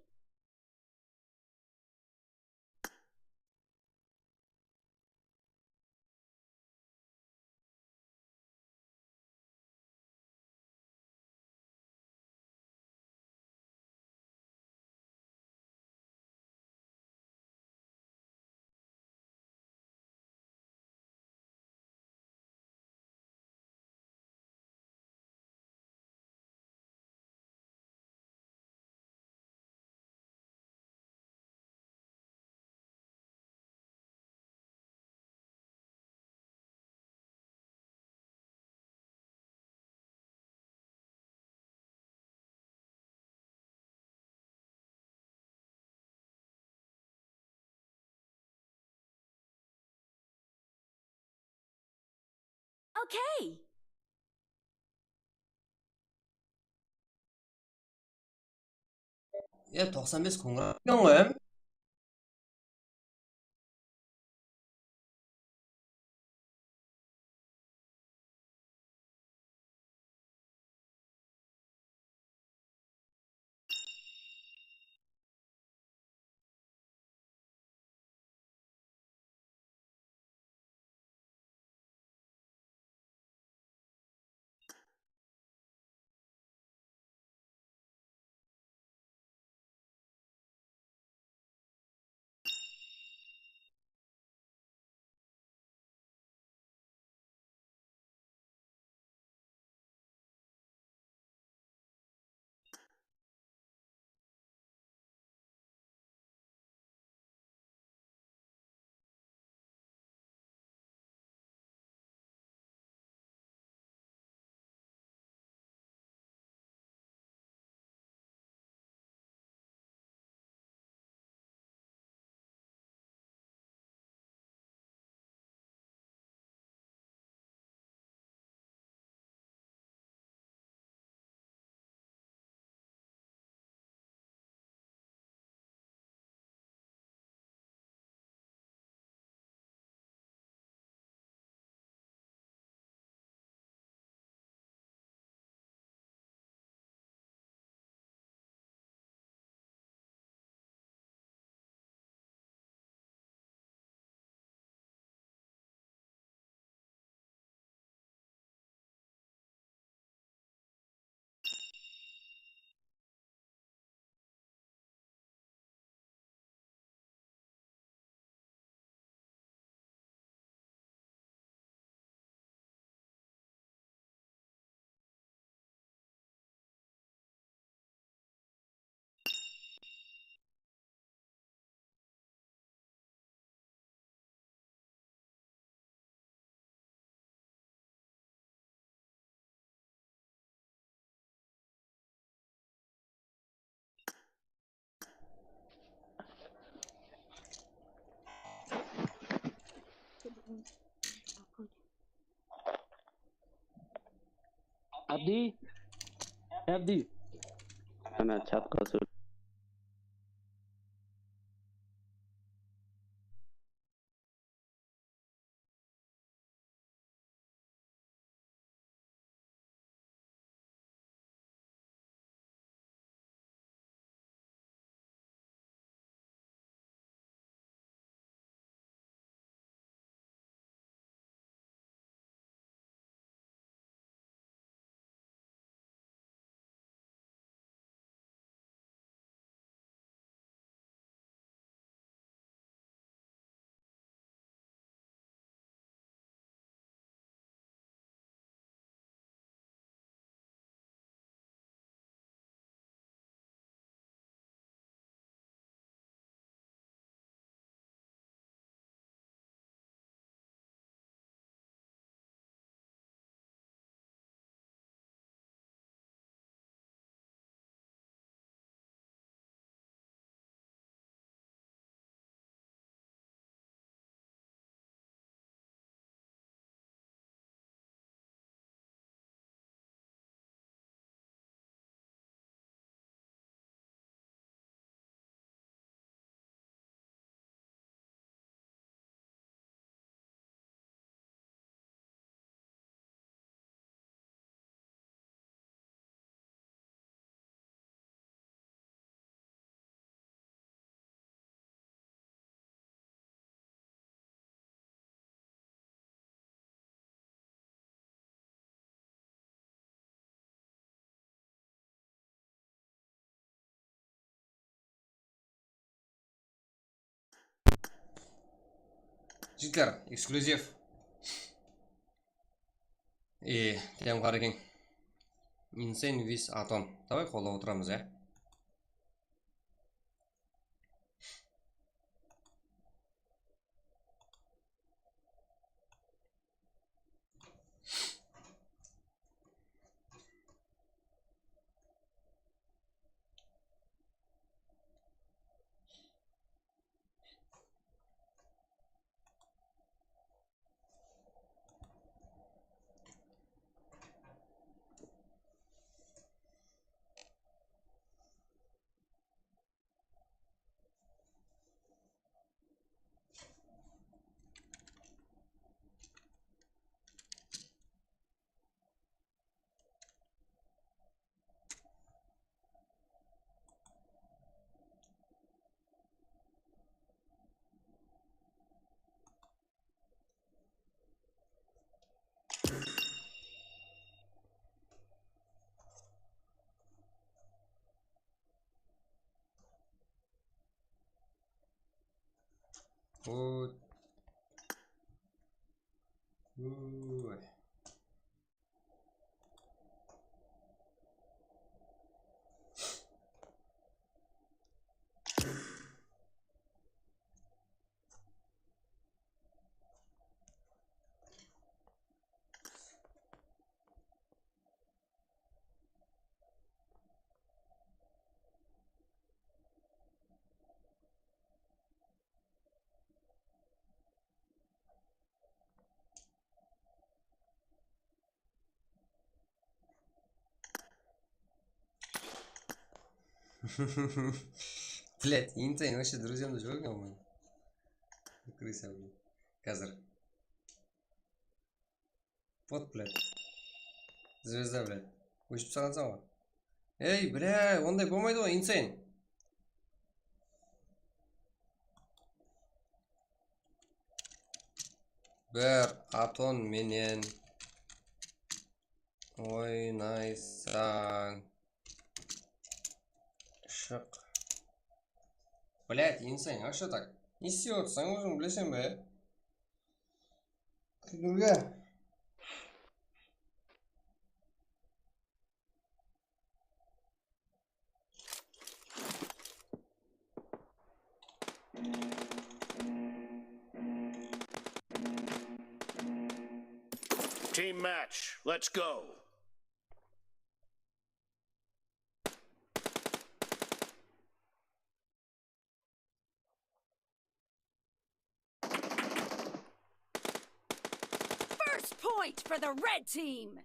Okay. E, toqsan bes qońıraw eken ǵoy, em? Abdi, Abdi. Ana chatqa sóyl. Jigitler, eksklyuziv. E, Tiyam Qaraken. Insane with Aton. Davay, qollap otıramız, ya. Ой. Ой. Блять, Интайн вообще друзьям да joq eken ǵoy. Крыса, блин. Házir. Вот, блядь. Звезда, блядь. Óship taslansań ǵoy. Ey, блядь, onday bolmaydı ǵoy, Интайн. Bir Aton menen oynaysań. Shıq. Блядь, Интайн, а что так? Ne islep otırsań, óziń bileseń be? Kúydirge. Team match, let's go. First point for the red team.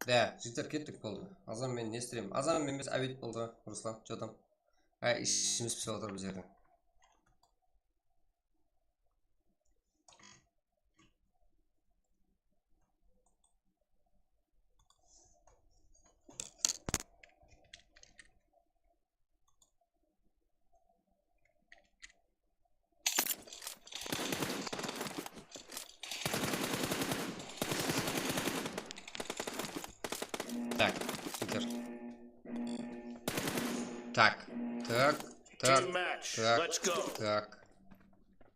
Dá, jigitler, kettik, boldı. Azan men ne isleyim? Azan men emes, Abid boldı, Ruslan, что там? Ay, ishimiz pisip atır bul jerde. Так, Питер. Так, так, так, Team match, так, let's go. Так.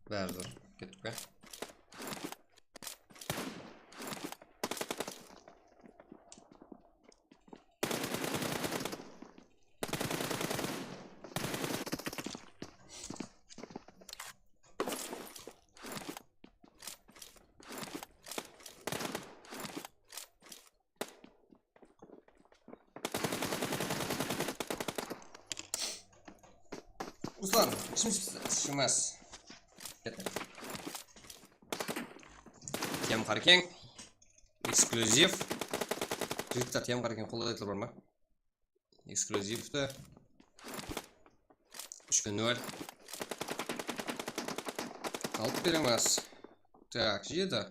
Bári zor. Kettik pe? Ruslan, ishim shımas. Kettik. Tem Qarkeń. Eksklyuziv. Jigitler, Tem Qarkeń qollayatlar bar ma? Ekskluzivti. Úshke nol. Alıp beremiz. Tak, jedi.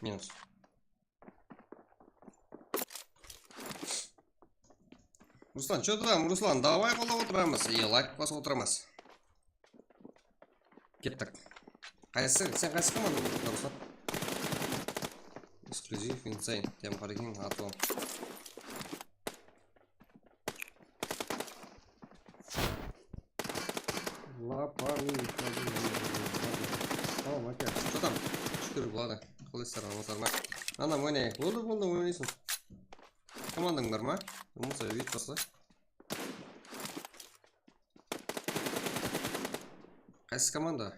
Minus. Ruslan, что там, Ruslan? Davay, qollap otıramız. E, layk basıp otıramız. Kettik. Qaysı, sen qaysı komandadan, Ruslan? Eksklyuziv, Insane, Tem Qarkeń, Atom. Lapa, minus. Tamam, aka. Что там? Shúkir, boladı. Qalaysızlar, amasızlar ma? Anam, oynayıq. Boldı, boldı, oynaysın. Komandań bar ma? Bolmasa, vip basla. Qaysı komanda?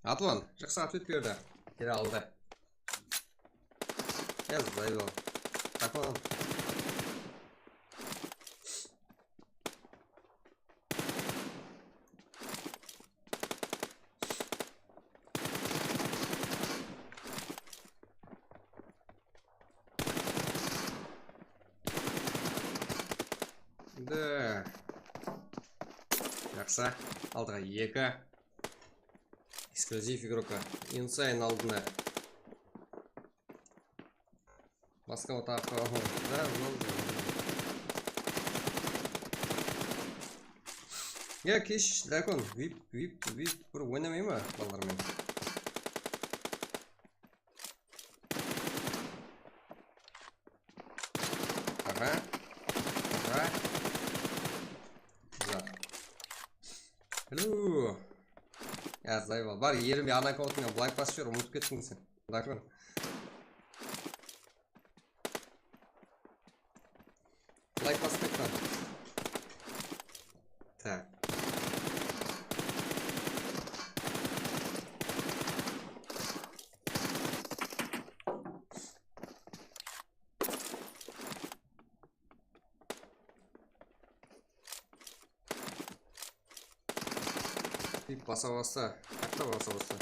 Atlon, jaqsı otvet berdi. Kele aldı. Yaz, zayıbal. Atlon. Da. Jaqsı. Aldıǵa eki. Eksklyuziv igroka. Insane aldına. Basqa otaqqa. Da, boldı. Ya, kesh, Drakon, vip, vip, vip, bir oynamay ma, balalar menen? Aha. Aha. Uzaq. Hello. Ya, zayıbal. Bar, erim ana akkauntıńa layk basıp júr, umıtıp kettiń sen. Drakon. Layk basıp kettiń. Tak. Deyip basa basa, qayaqta basa basa.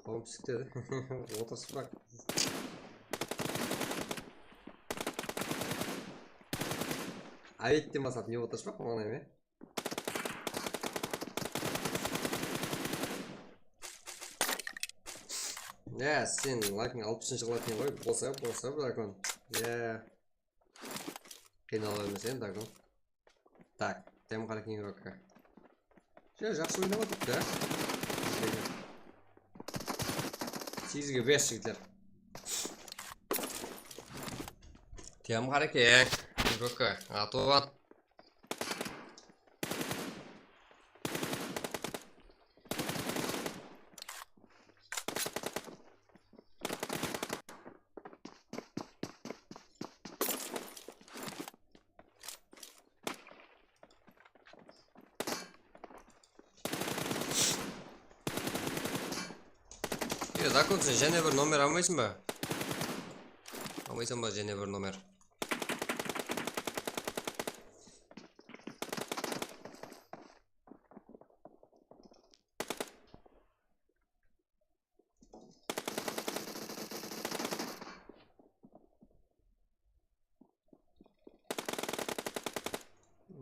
Qolım túsip dedi. Otırıspaq. Abetten baslap ne otırıspaq, oǵan eme? Ya, sen laykiń alpısınshı qılatuǵın ǵoy, bolsa, bolsa, Drakon. Ya. Qıynala bermeseń, Drakon. Tak, Tem Qarkeń igroka. Ya, jaqsı oynap atırıptı, ya. Segizge bes, jigitler. Tem Qarkeń igroka, Atuvan. E, Drakon, sen jáne bir nomer almaysıń ba? Almaysań ba jáne bir nomer?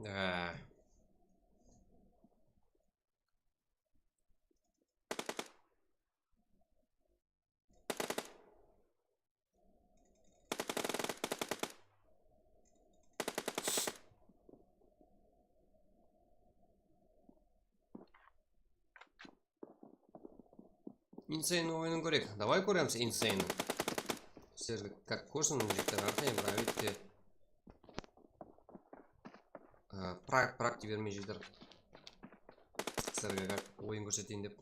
Á. Insane oyının kóreyik. Davay, kóremiz Insane. Sizlerge kak kórsin, jigitler, arqayın bir ábette. Á, prak, prak dey bermey, jigitler. Sizlerge kak oyın kórseteyin dep.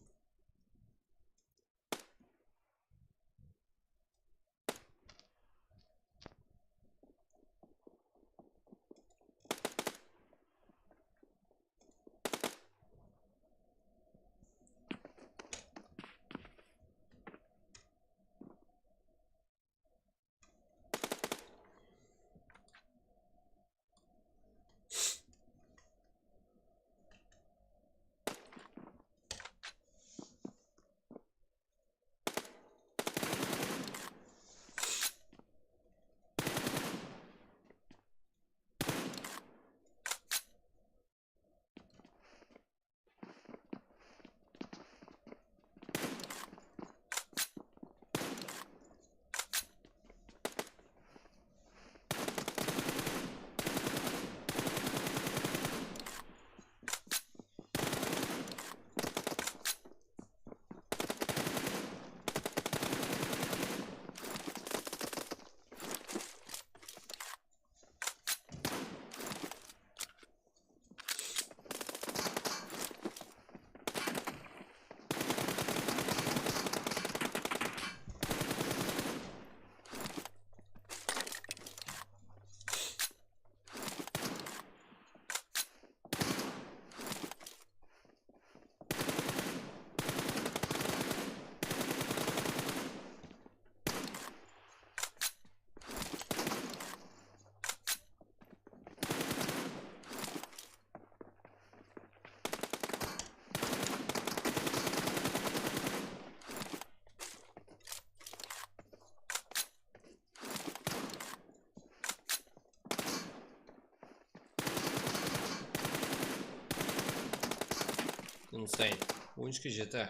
Insane. On úshke jeti.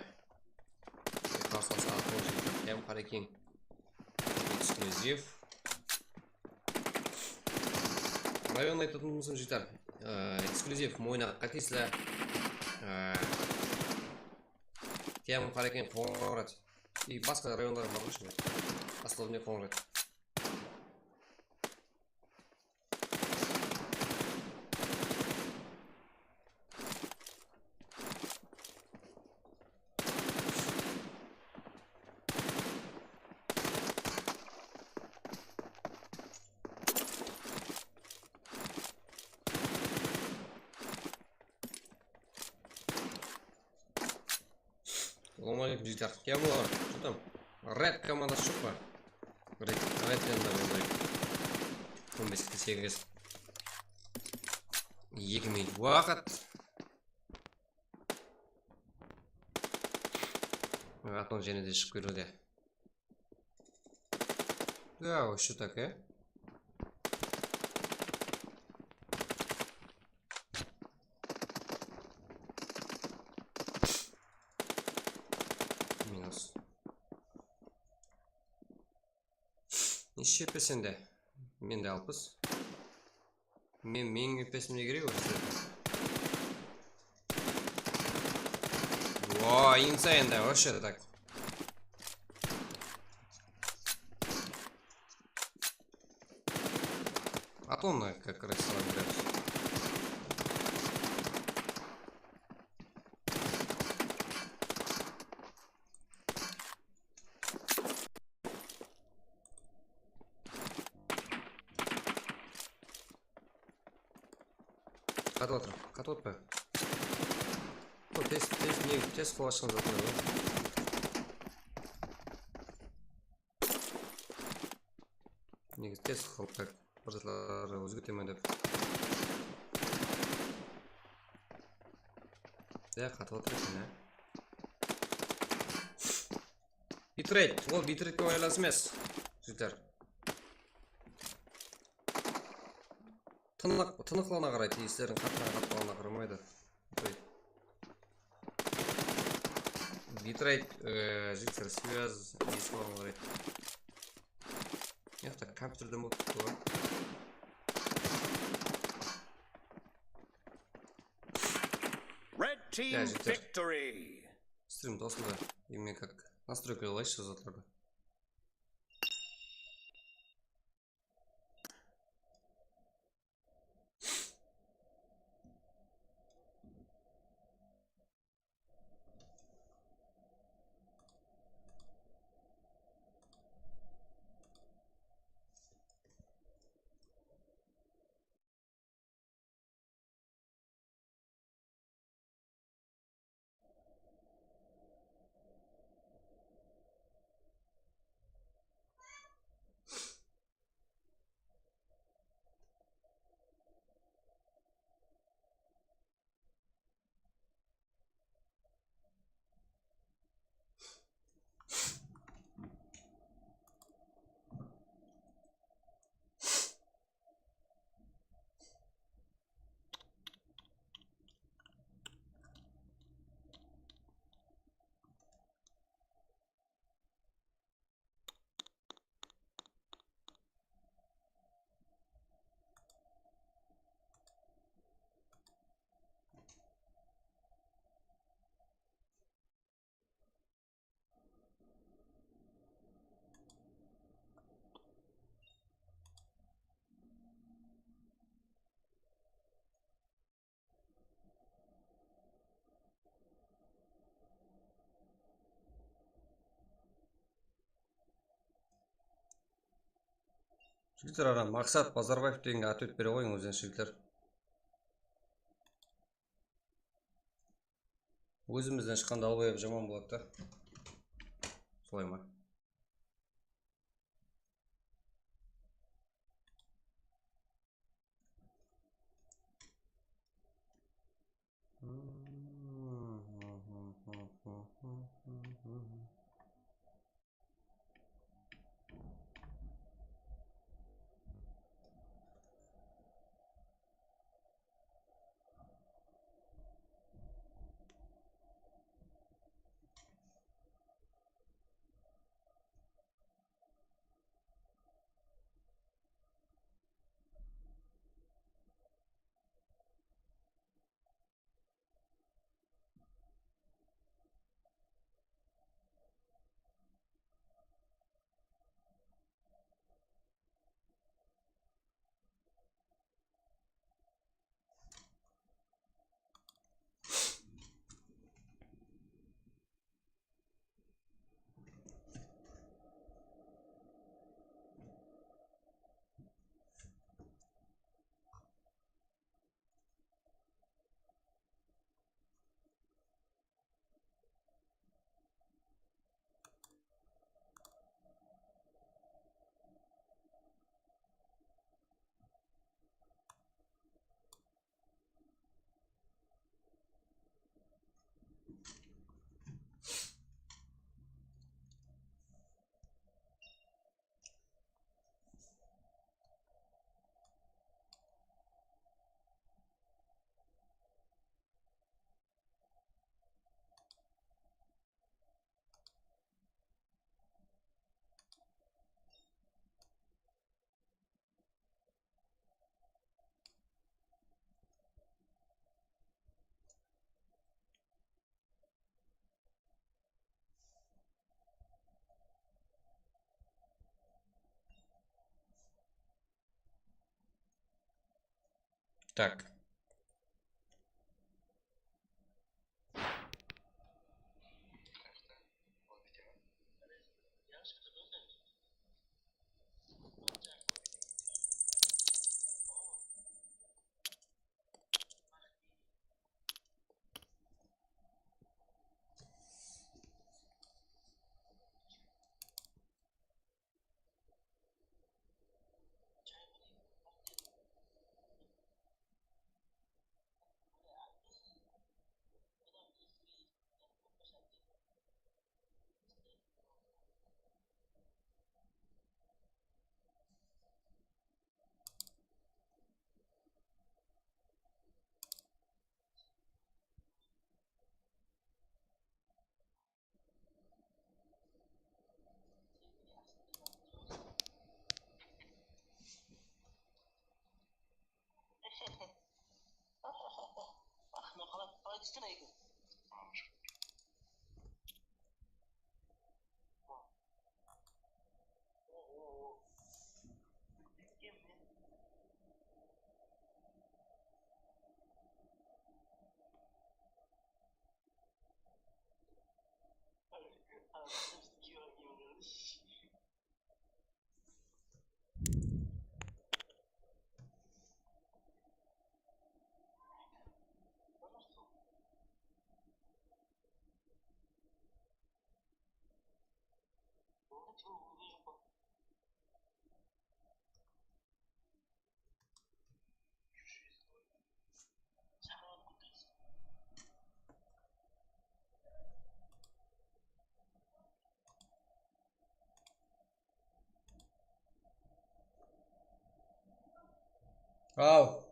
Qarsalsa on jeti. Kám Qarekeń. Ekskluzif. Rayon aytatınımız jigitler. Ee, ekskluzif Moynaq, Qatisla. Ee, Kám Qarekeń, Qońırat. I basqa rayonlar bar ǵoy shıǵar. Основной Qońırat. Salam aleykum, jigitler. Kám olar? Что там? Red komandası joq pa? Red, Red endi bunday. On beske segiz. Eki minut waqıt. Aton jáne de shıǵıp keliwde. Да, вообще так, e? Minus. Neshe P sende? Mende alpıs. Men, meniń P S-imde kerek ǵoy. О, insane, да, вообще так. А то она как раз сразу берётся. Qatıp atır, qatıp atpa. O, tez, tez, ne, tez qılıp atshıǵan zatlar ǵoy. Negizi tez qılıp, bir zatlar ózgertemen dep. Ya, qatıp atır eken, ya. Bitrate, ol bitrateke baylanıslı emes, jigitler. Tınıq, tınıqlıǵına qaraydı, esleriń qattı, qattılıǵına qaramaydı. Bitrate. Bitrate, e, jigitler, sviyaz, esligiń qaraydı. Yoqta kompyuterden bolıp turıptı ǵoy. Red team victory. Strimdi osında, men как настройка alayınshı zatlardı. Jigitler, ana Maqsat Bazarbaev degenge otvet bere qoyıń, ózden jigitler. Ózimizden shıqqan dalboyep jaman boladı da. Solay ma? Так. Aqma qalap qalay túsken eken? Aw.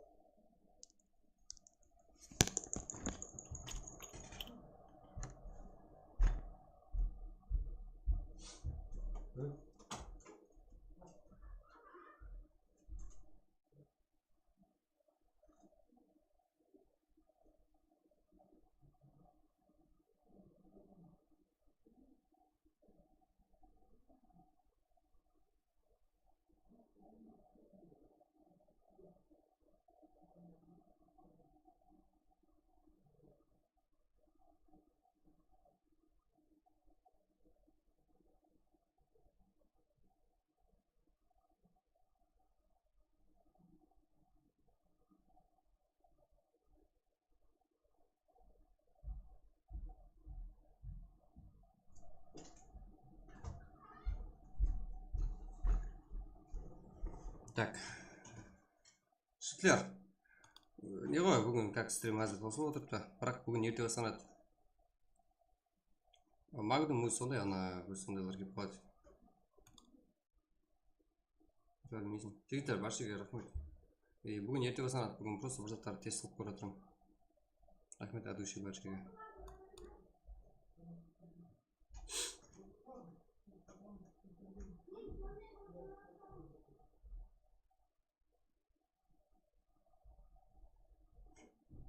Tak. Jigitler, ne ǵoy, búgin kak strim házir tosılıp otırıptı. Biraq búgin erte baslanadı. Magnum ózi sonday, ana bir sondaylar kelip qaladı. Jigitler, barshege raxmet. E, búgin erte baslanadı, búgin prosta bir zatlardı test qılıp kórip atırman. Raxmet, adıwshi, barshege.